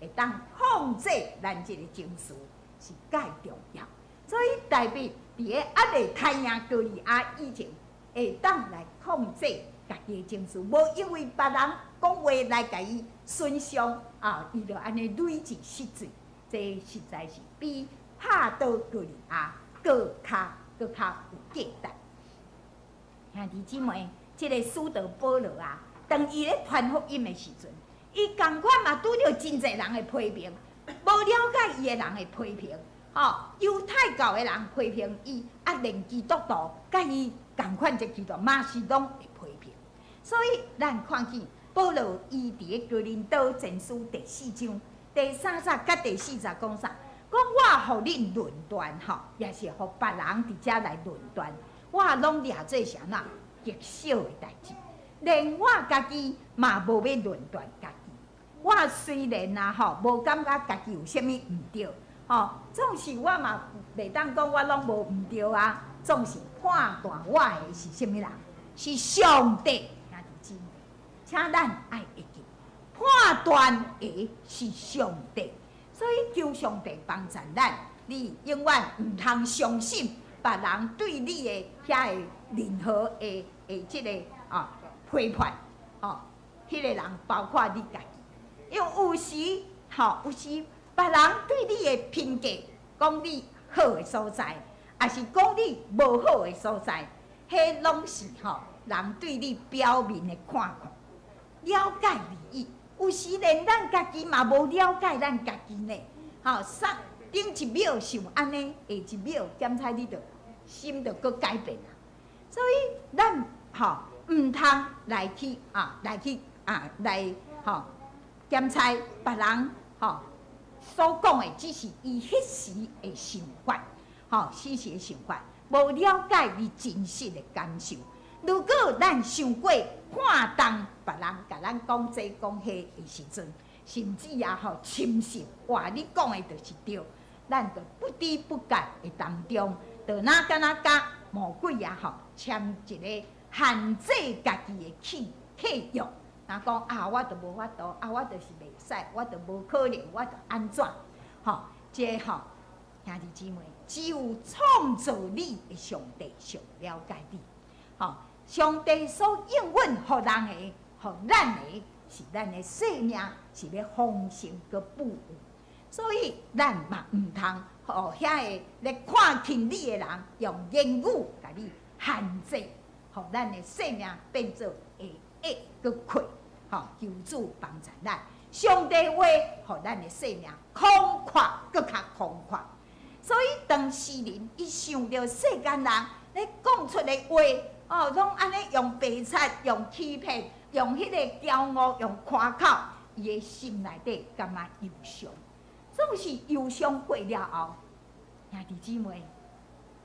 會當控制咱這个情緒是蓋重要。所以大衛佇咧猶未刣贏歌利亞以前，會當來控制家己的情緒，無因為別人講話來共伊損傷啊，伊就按呢累積失罪。這實在是比拍倒歌利亞閣較閣較有價值。兄弟姊妹，這个使徒保羅啊，當伊咧傳福音的時陣，伊仝款嘛拄著真濟人的批評，無了解伊的人的批評，吼，猶太教的人批評伊，啊，連基督徒佮伊仝款這基督徒嘛是攏會批評。所以咱看見保羅伊佇咧哥林多前書第四章第三節佮第四節講啥？講我予恁論斷，吼，抑是予別人佇遮來論斷，我攏掠做啥呐？極小的代誌，連我家己嘛無欲論斷家己。我雖然啊吼，無感覺家己有啥物毋對，吼，總是我嘛袂當講我攏無毋對啊。總是判斷我的是啥物人？是上帝。兄弟姊妹，請咱愛會記，判斷的是上帝，所以求上帝幫助咱，你永遠毋通相信別人對你的遐个任何的的這个啊批判，吼，彼個人包括你家己。因為有時，吼，有時別人對你的評價，講你好的所在，抑是講你無好的所在，彼攏是吼人對你表面的看法，了解而已。有時連咱家己嘛無了解咱家己呢。吼，上頂一秒想按呢，下一秒檢查你就心就閣改變啊。所以咱吼毋通來去啊，來去啊，來吼檢查別人吼所講的，只是伊彼時的想法，吼，彼時的想法，無了解你真實的感受。如果咱傷過看重別人共咱講這講彼的時陣，甚至啊吼深信，哇，你講的就是對，咱就不知不覺的當中，就若敢若佮魔鬼啊吼簽一個限制家己的契約，若講啊，我就無法度，啊，我就是袂使，我就無可能，我就按怎？吼，這個吼，兄弟姊妹，只有創造你的上帝上了解你，吼，上帝所應允予人的，予咱的，是咱的生命是欲豐盛閣富有，所以咱嘛毋通予遐个咧看輕你的人用言語共你限制，予咱的生命變做會壓閣虧，吼，求主幫助咱。上帝話，予咱的生命寬闊閣較寬闊。所以當詩人伊想著世間人咧講出的話，哦，攏按呢用白賊、用欺騙、用彼個驕傲、用誇口，伊的心內底感覺憂傷。總是憂傷過了後，兄弟姊妹，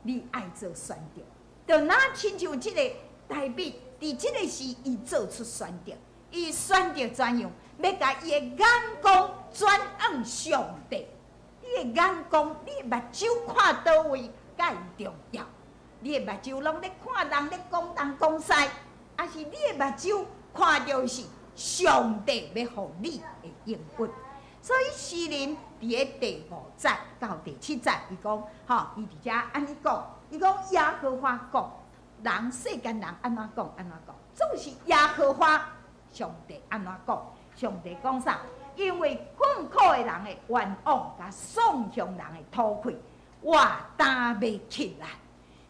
你愛做選擇，就若親像這個大衛佇這個時，伊做出選擇，伊選擇怎樣？欲共伊的眼光轉向上帝。你的眼光，你的目睭看佗位較重要？你的目睭攏咧看人咧講東講西，抑是你的目睭看著是上帝欲予你的應允？所以詩人佇咧第五節到第七節，伊講，吼，伊佇遮按呢講，伊講耶和華講，人世間人按怎講按怎講，總是耶和華上帝按怎講？上帝講啥？因為困苦的人的冤枉，佮喪鄉人的討氣，我擔欲起來。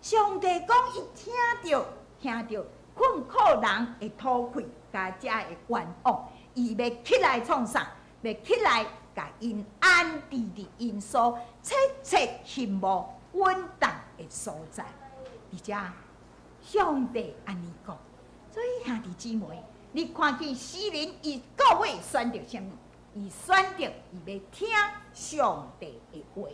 上帝講，伊聽著聽著困苦人的討氣，佮遮的冤枉，伊欲起來創啥？欲起來，共𪜶安置佇𪜶所切切希望穩當的所在。佇遮，上帝按呢講，所以兄弟姊妹，你看見詩人伊到尾選擇啥物？伊選擇伊欲聽上帝的話，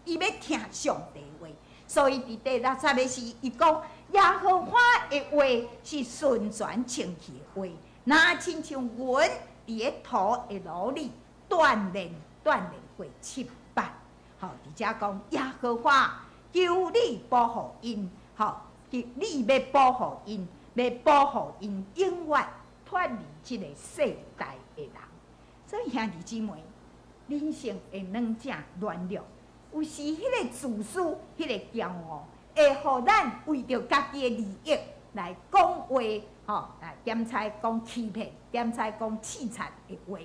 伊欲聽上帝的話。所以佇第六節的時，伊講耶和華的話是純全清氣的話，若親像銀佇咧陶的爐裡鍛鍊鍛鍊過七擺。吼，佇遮講耶和華，求你保護𪜶，吼，你欲保護𪜶，欲保護𪜶永遠脫離這個世代的人。所以兄弟姊妹，人性的軟正軟弱，有時彼個自私、彼個驕傲，會予咱為著家己的利益來講話，吼，來兼差講欺騙，兼差講刺賊的話。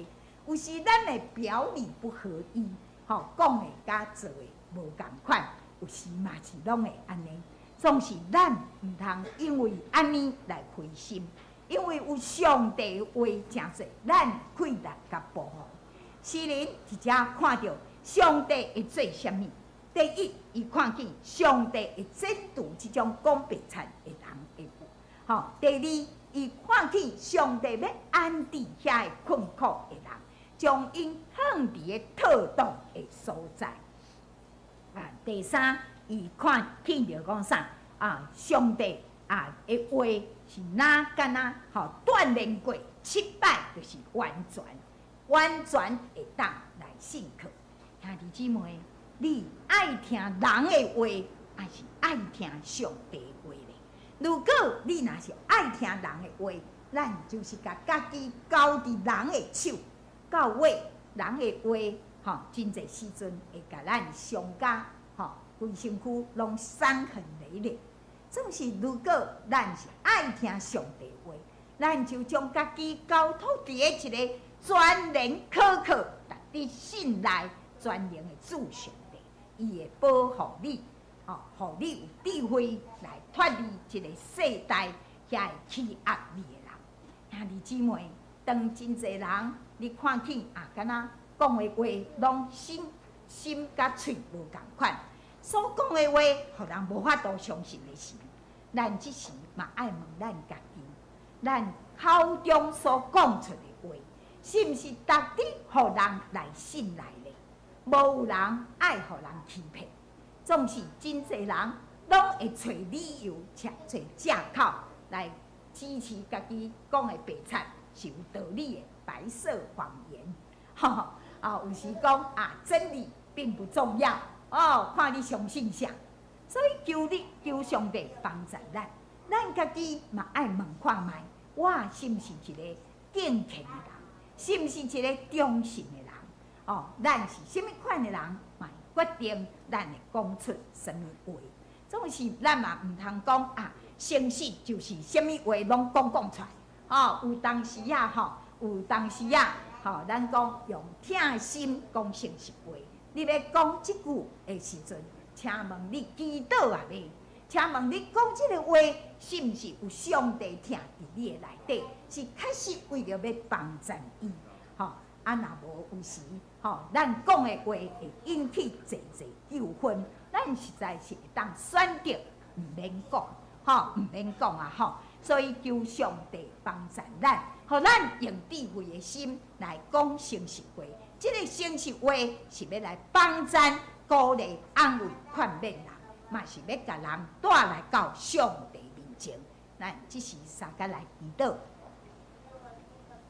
有時咱的表裡不合一，吼，講的佮做的無仝款，有時嘛是攏會按呢。總是咱毋通因為按呢來灰心，因為有上帝的話誠濟，咱氣力佮保護。詩人佇遮看著上帝會做啥物？第一，伊看見上帝會剪除這種講白賊的人的話。吼，第二，伊看見上帝欲安置遐个困苦的人，將𪜶放佇咧妥當的所在。啊，第三，伊看見著講啥？啊，上帝啊的話是若敢若吼鍛鍊過七擺，就是完全完全會當來信靠。兄弟姊妹，你愛聽人的話，抑是愛聽上帝的話咧？如果你若是愛聽人的話，咱就是共家己交佇人的手，到尾人的話，吼，真濟時陣會共咱傷甲，吼，規身軀攏傷痕累累。總是如果咱是愛聽上帝話，咱就將家己交託佇咧一個全然可靠、值得信賴、全能的主上帝，伊會保護你，吼，予你有智慧來脫離這個世代遐個欺壓你的人。兄弟姊妹，當真濟人你看見啊，敢若講的話攏心心佮喙無仝款，所講的話，予人無法度相信的時，咱這時嘛愛問咱家己，咱口中所講出的話，是毋是值得予人來信賴的？無有人愛予人欺騙，總是真濟人攏會揣理由、揣藉口來支持家己講的白賊是有道理的白色謊言。吼啊，有時講啊，真理並不重要。哦，看你相信啥。所以求你求上帝幫助咱，咱家己嘛愛問看覓，我是毋是一個敬虔的人，是毋是一個忠信的人？哦，咱是啥物款的人，嘛會決定咱會講出啥物話。總是咱嘛毋通講啊，誠實就是啥物話攏講講出來。哦，有當時啊，吼，有當時啊，吼，咱講用疼心講誠實話。你欲講這句的時陣，請問你祈禱啊未？請問你講這个話，是毋是有上帝疼佇你的內底？是確實為著欲幫贊伊？吼，啊，若無有時，吼，咱講的話會引起濟濟糾紛，咱實在是會當選擇毋免講，吼，毋免講啊，吼。所以求上帝幫贊咱，予咱用智慧的心來講誠實話。這个誠實話是欲來幫贊、鼓勵、安慰、勸勉人，嘛是欲共人帶來到上帝面前。咱這時相佮來祈禱。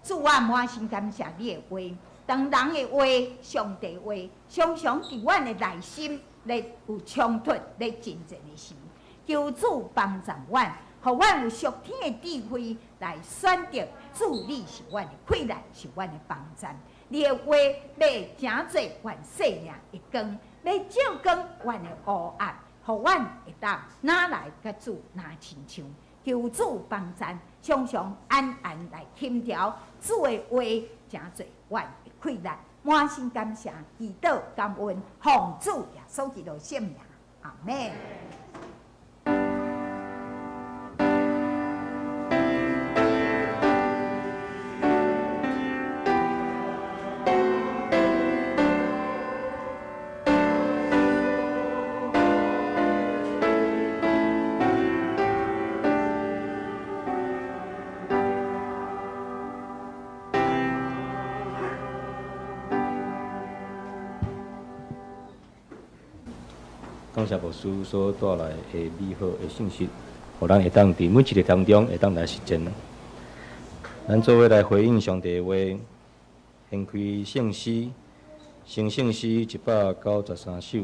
主啊，滿心感謝你的話，當人的話、上帝的話，常常佇阮的內心咧有衝突、咧爭戰的時，求主幫助阮，予阮有屬天的智慧來選擇主，你是阮的氣力，是阮的幫贊。你的話欲成做阮生命的光，欲照光阮的黑暗，予阮會當若來佮主若親像。求主幫贊，常常按按來輕調主的話，成做阮的氣力。滿心感謝，祈禱感恩，奉主耶穌基督聖名，阿們。感謝牧師所帶來的美好的信息，予咱會當佇每一日當中會當來實踐。咱做伙來回應上帝的話，掀開聖詩，新聖詩193首，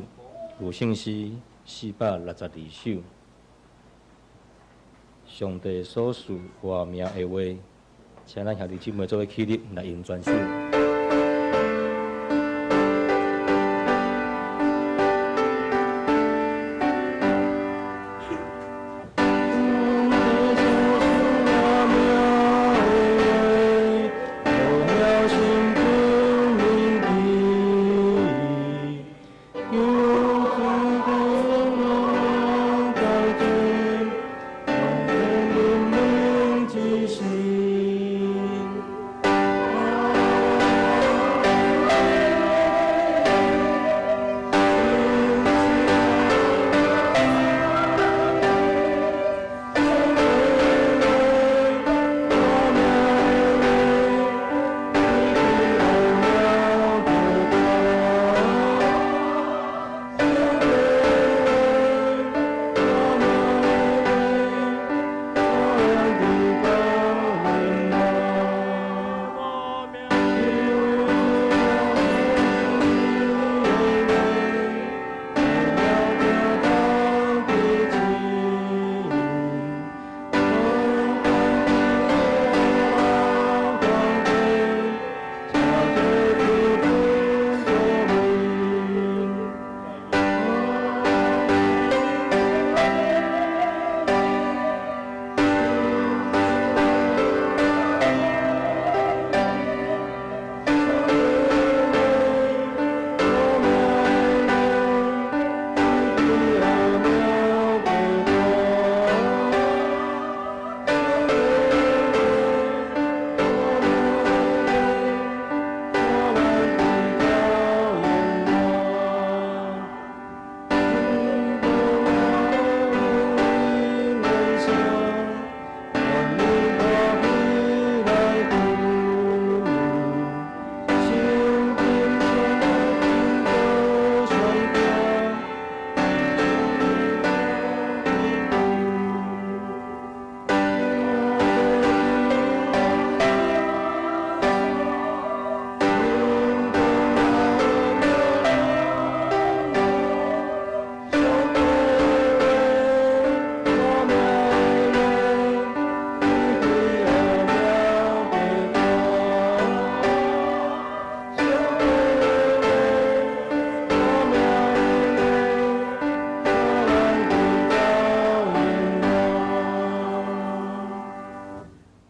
舊聖詩462首。上帝所賜活命的話，請咱兄弟姊妹做伙起立來用全首。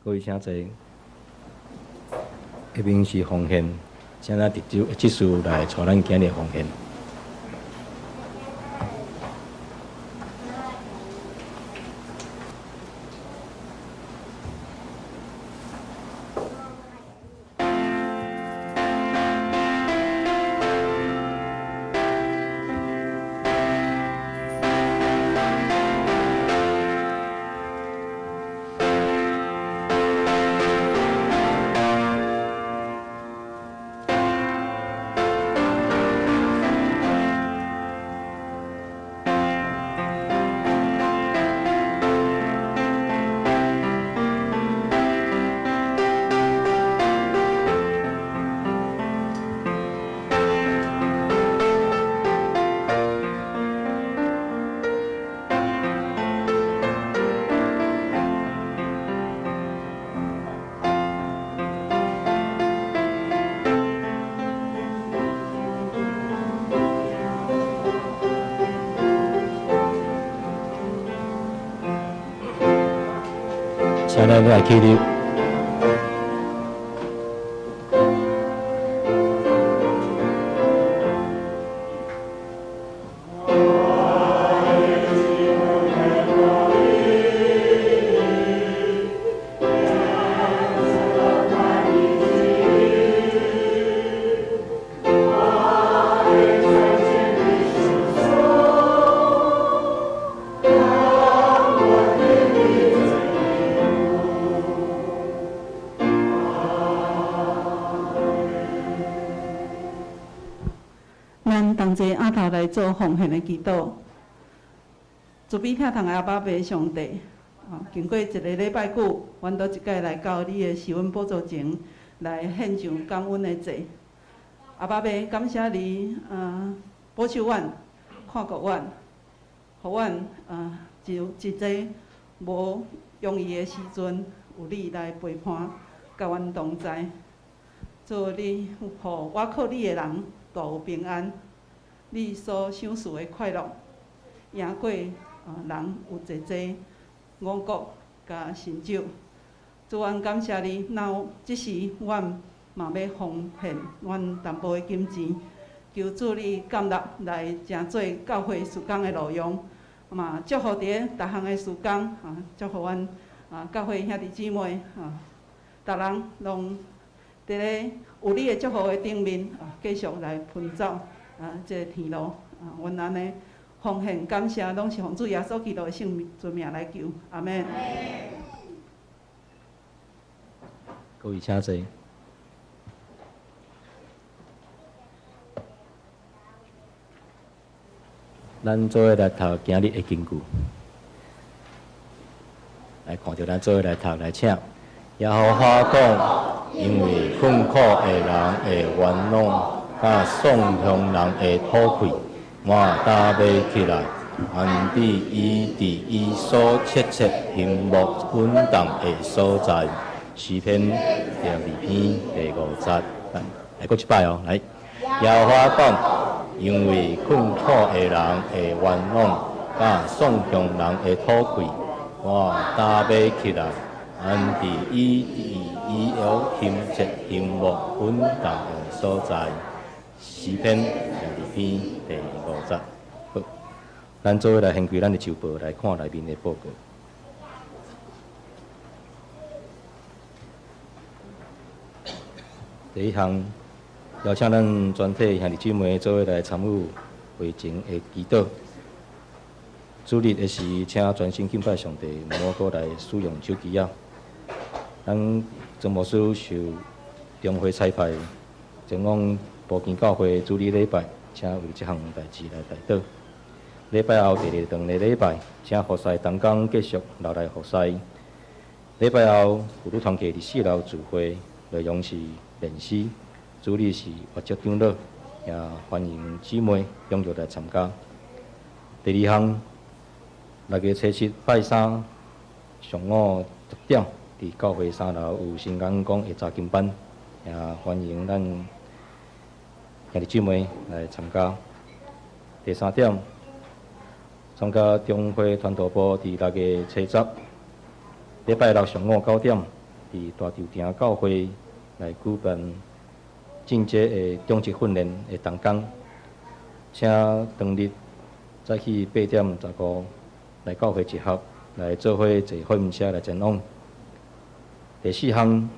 各位請坐。下面是奉獻，請咱值執事來帶咱今日奉獻。請咱來起立。咱同齊阿頭來做奉獻的祈禱。慈悲疼痛的阿爸父上帝，經過一个禮拜久，阮閣一擺來到你的施恩寶座前來獻上感恩的祭。阿爸父，感謝你保守阮、看顧阮，予阮一一個無容易的時陣，有你來陪伴，佮阮同在。主你予倚靠你的人大有平安，你所賞賜的快樂，贏過人有濟濟五穀佮成就。主，阮感謝你，若有這時，阮嘛欲奉獻阮淡薄的金錢，求主你降立來成做教會事工的路用，嘛祝福佇咧逐項的事工，祝福阮教會兄弟姊妹，逐人攏佇咧有你的祝福的頂面，繼續來奔走這个天路。阮按呢奉獻感謝，攏是奉主耶穌基督的聖尊名來求，阿們。各位請坐。咱做伙來讀今日的經句，來看著咱做伙來讀來請。耶和華講，因為困苦的人會冤枉，佮喪窮人的討氣，我擔欲起來，安置伊佇伊所切切興木穩當的所在。詩篇第二篇第五節，來閣一擺哦，來。耶和華講，因為困苦的人會冤枉，佮喪窮人的討氣，我擔欲起來，安置伊佇伊有興切興木穩當的所在。詩篇第二篇第五節。好，咱做伙來掀開咱的周報，來看內面的報告。第一項，邀請咱全體兄弟姊妹做伙來參與會前的祈禱。主日的時，請專心敬拜上帝，毋好閣來使用手機仔。咱莊牧師受中會差派，前往埔墘教會主日禮拜，請為這項代誌來代禱。禮拜後第二頓的禮拜，請服侍同工繼續留來服侍。禮拜後婦女團契佇四樓聚會，內容是練詩，主日是活石長老，也歡迎姊妹踴躍來參加。第二項，六月初七拜三上午十點，佇教會三樓有新眼光的查經班，也歡迎咱兄弟姊妹來參加。第三點，參加中會傳道部佇六月初十，禮拜六上午9點，佇大稻埕教會來舉辦進階的中職訓練的同工，請當日早起8點15來教會集合，來做伙坐貨運車來前往。第四項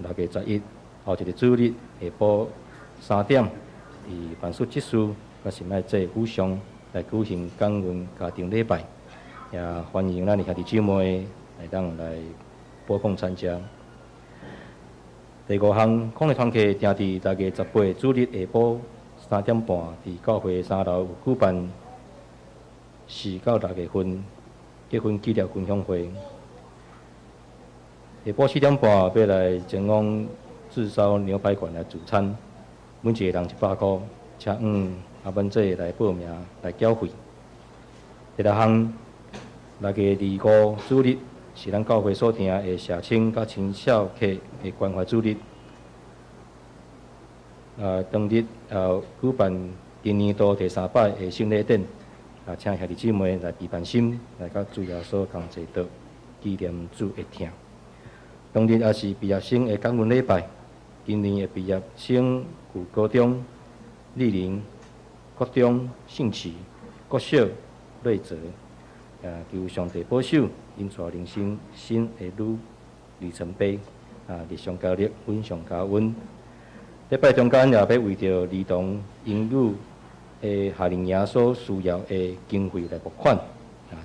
，6月11後一个主日下晡3點，佇凡事執事佮神愛祭府上來舉行感恩家庭禮拜，也歡迎咱的兄弟姊妹會當來撥空參加。第五項，抗日團契定佇6月18主日下晡3點半，佇教會三樓有舉辦4到6月份結婚紀念分享會。下晡4點半欲來前往炙燒牛排館來聚餐，每一个人100箍，請向阿文姐來報名來繳費。第六項，6月25主日是咱教會所定的社青佮青少客的關懷主日。當日舉辦今年度第三擺的聖禮典，請兄弟姊妹來備辦心，來佮主耶穌同齊桌紀念主的疼。當日也是畢業生的感恩禮拜，今年的畢業生有高中、麗林、國中、信慈、國小、瑞澤，求上帝保守，𪜶帶人生新的里程碑，日上加力，穩上加穩。禮拜中間也欲為著兒童英語的夏令營所需要的經費來募款，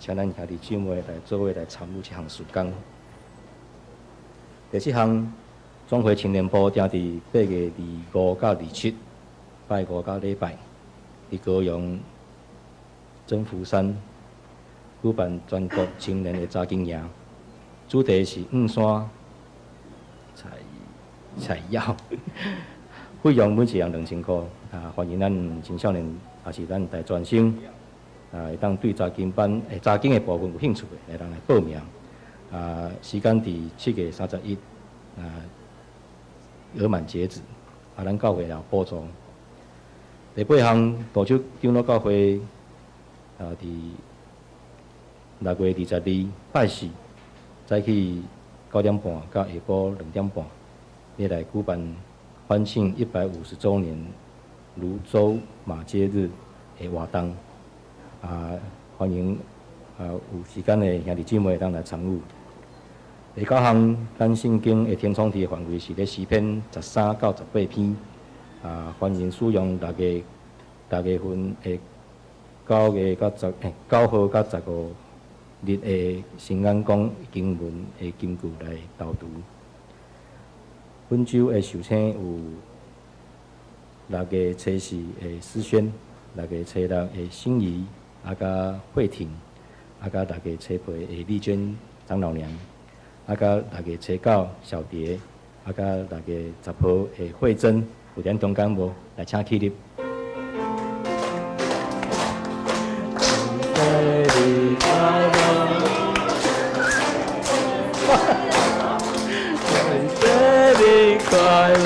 請咱兄弟姊妹來做伙來參與這項事工。第七項，總會青年部定佇8月25到27，拜五到禮拜，佇高雄真福山舉辦全國青年的查經營，主題是五山採採藥，費用每一人2000箍，歡迎咱青少年，也是咱大專生，會當對查經班、查經的部分有興趣的，會當來報名。時間佇7月31，額滿截止。咱教會也有補助。第八項，大洲長老教會，佇6月22拜四，早起9點半到下晡2點半，欲來舉辦歡慶150週年蘆洲馬偕日的活動。歡迎有時間的兄弟姊妹當來參與。第九項，咱聖經的天窗題範圍是咧詩篇13到18篇。歡迎使用六月份的9月到十，9號到15日的新眼光經文的金句來導讀。本週的壽星有6月初四的思軒，6月初六的心儀，佮慧婷，佮6月初八的麗娟長老娘，佮6月初九小蝶，佮6月10號的慧珍，有佇咱中間無？來請起立。生日快樂！生日快樂！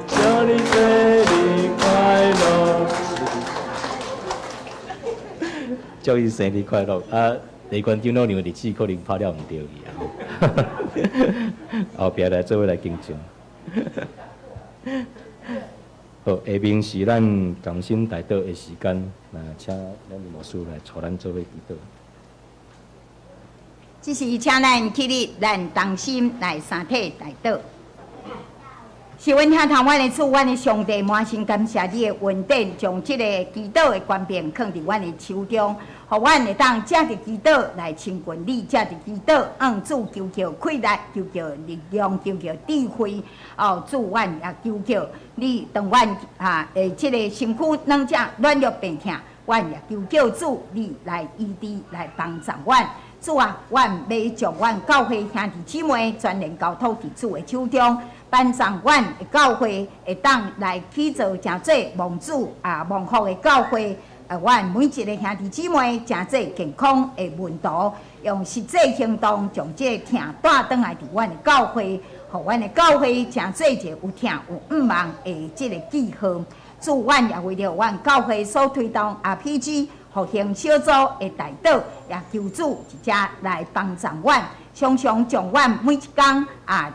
祝你生日快樂！祝伊生日快樂！李關長老娘日子可能拍了毋對去啊！後壁來做伙來敬祝。好，下面是咱同心代禱的時間，那請咱的牧師來帶咱做伙祈禱。這時請咱起立，咱同心來三體代禱。是阮疼痛阮的主，阮的上帝，滿心感謝你的恩典，將這個祈禱的權柄囥佇阮的手中，予阮會當藉著祈禱來親近你，藉著祈禱向主求叫氣力，求叫力量，求叫智慧。哦，主，阮也求叫你，當阮的這个身軀軟弱軟弱病疼，阮也求叫主你來醫治，來幫助阮。主啊，阮欲將阮教會兄弟姊妹全然交託佇主的手中，幫助阮的教會會當來起造成做蒙主蒙福的教會。阮每一个兄弟姊妹成做健康的門徒，用實際行動將這个疼帶轉來佇阮的教會，予阮的教會成做一个有疼有向望的這个記號。主，阮也為著阮教會所推動 RPG。复兴小组的代祷，也求主伫遮来帮助阮，常常将阮每一工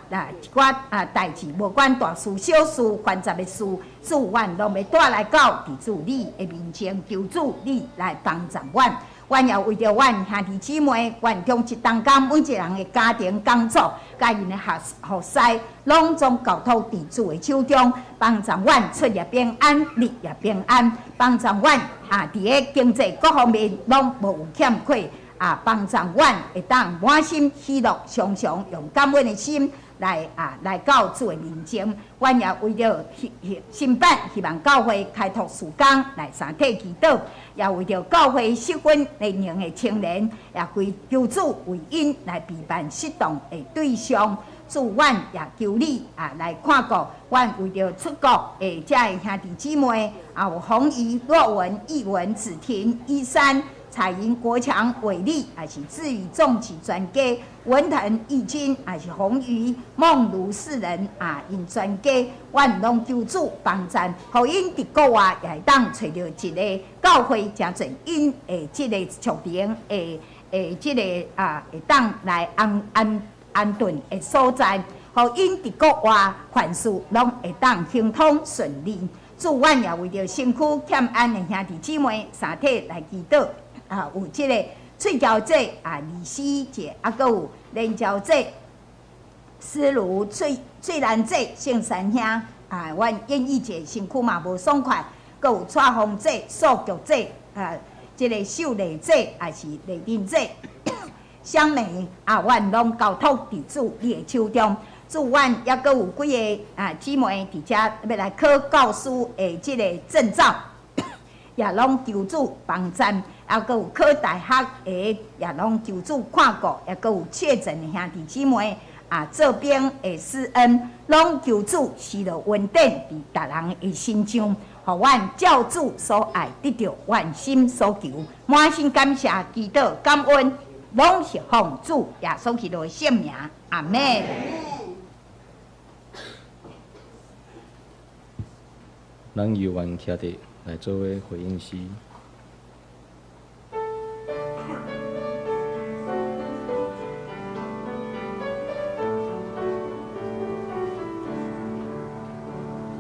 一寡代志，无管大事小事、繁杂的事，主阮拢欲带来到伫主你的面前，求主你来帮助阮。阮也为著阮兄弟姊妹，阮中一同工每一个人的家庭工作，佮𪜶的服侍，拢总交托伫主的手中，帮助阮出入平安，入也平安，帮助阮伫个经济各方面拢无有欠缺帮助阮会当满心喜乐，常常用感恩的心来到主的面前。阮也为著新版希望教会开拓事工来三体祈祷，也为著教会适婚年龄的青年，也规求主为𪜶来备办适当的对象。主，阮也求你来看顾阮为著出国的遮个兄弟姊妹，有洪怡、若文、义文、子婷、一山、彩云、国强、伟力，也是志宇、重启全家，文腾、义军，也是洪瑜、梦如四人𪜶全家，阮拢求主帮赞，予𪜶伫国外也会当揣著一个教会，诚济𪜶的这个属灵的这个会当来安顿的所在，予𪜶伫国外凡事拢会当亨通顺利。主，阮也为著身躯欠安的兄弟姊妹三体来祈祷有这个翠娇姐李希姐，阁有连娇姐、思如、翠翠兰姐、圣山兄阮燕玉姐身躯嘛无爽快，阁有蔡凤姐、素菊姐这个秀丽姐，也是丽珍姐。香梅阮拢交托伫主你的手中。主，阮犹阁有几个姊妹伫遮欲来考教师的这个证照，也拢求主帮赞。阁有考大学的，也拢求主看顾。也阁有确诊的兄弟姊妹做兵的施恩，拢求主施落恩典伫逐人的身上，予阮照主所爱得著阮心所求，满心感谢，祈祷感恩。拢是奉主耶稣基督的圣名，阿门。咱由阮徛伫来做个回应诗。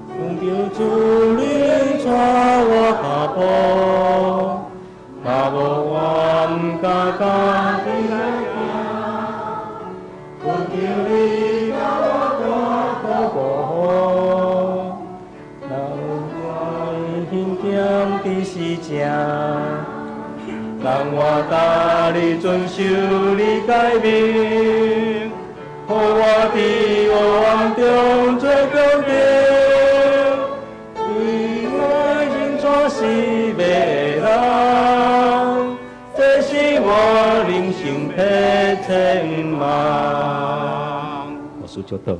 奉著主灵带我脚步，若无我毋敢家己来行。恳求你共我带苦过河，若有危险必是正，让我逐日遵守你诫命，予我伫黑暗中做强壮。你爱认错是袂人，这是我人生迫切望。我输就到。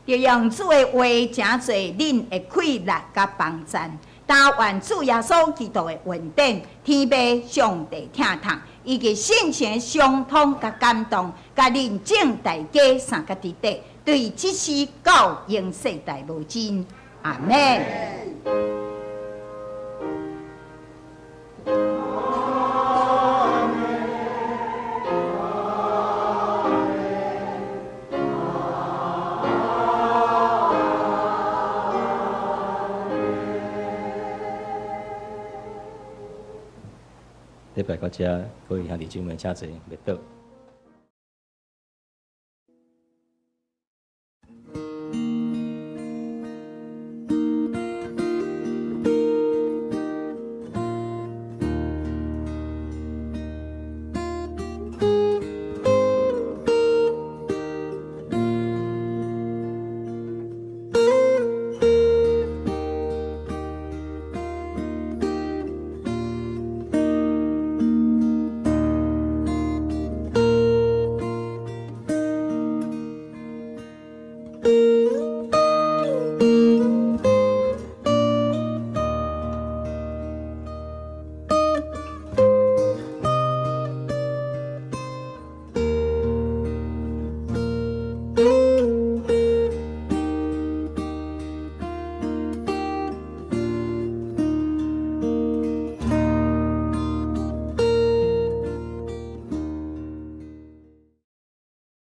就用主的话，成做恁的气力佮帮赞。但愿主耶稣基督的恩典、天父上帝疼痛，以及圣神相通佮感动，佮恁众大家三个伫底，对这世到永世代无尽。阿门。礼拜到这，各位兄弟姊妹，请坐，袂倒。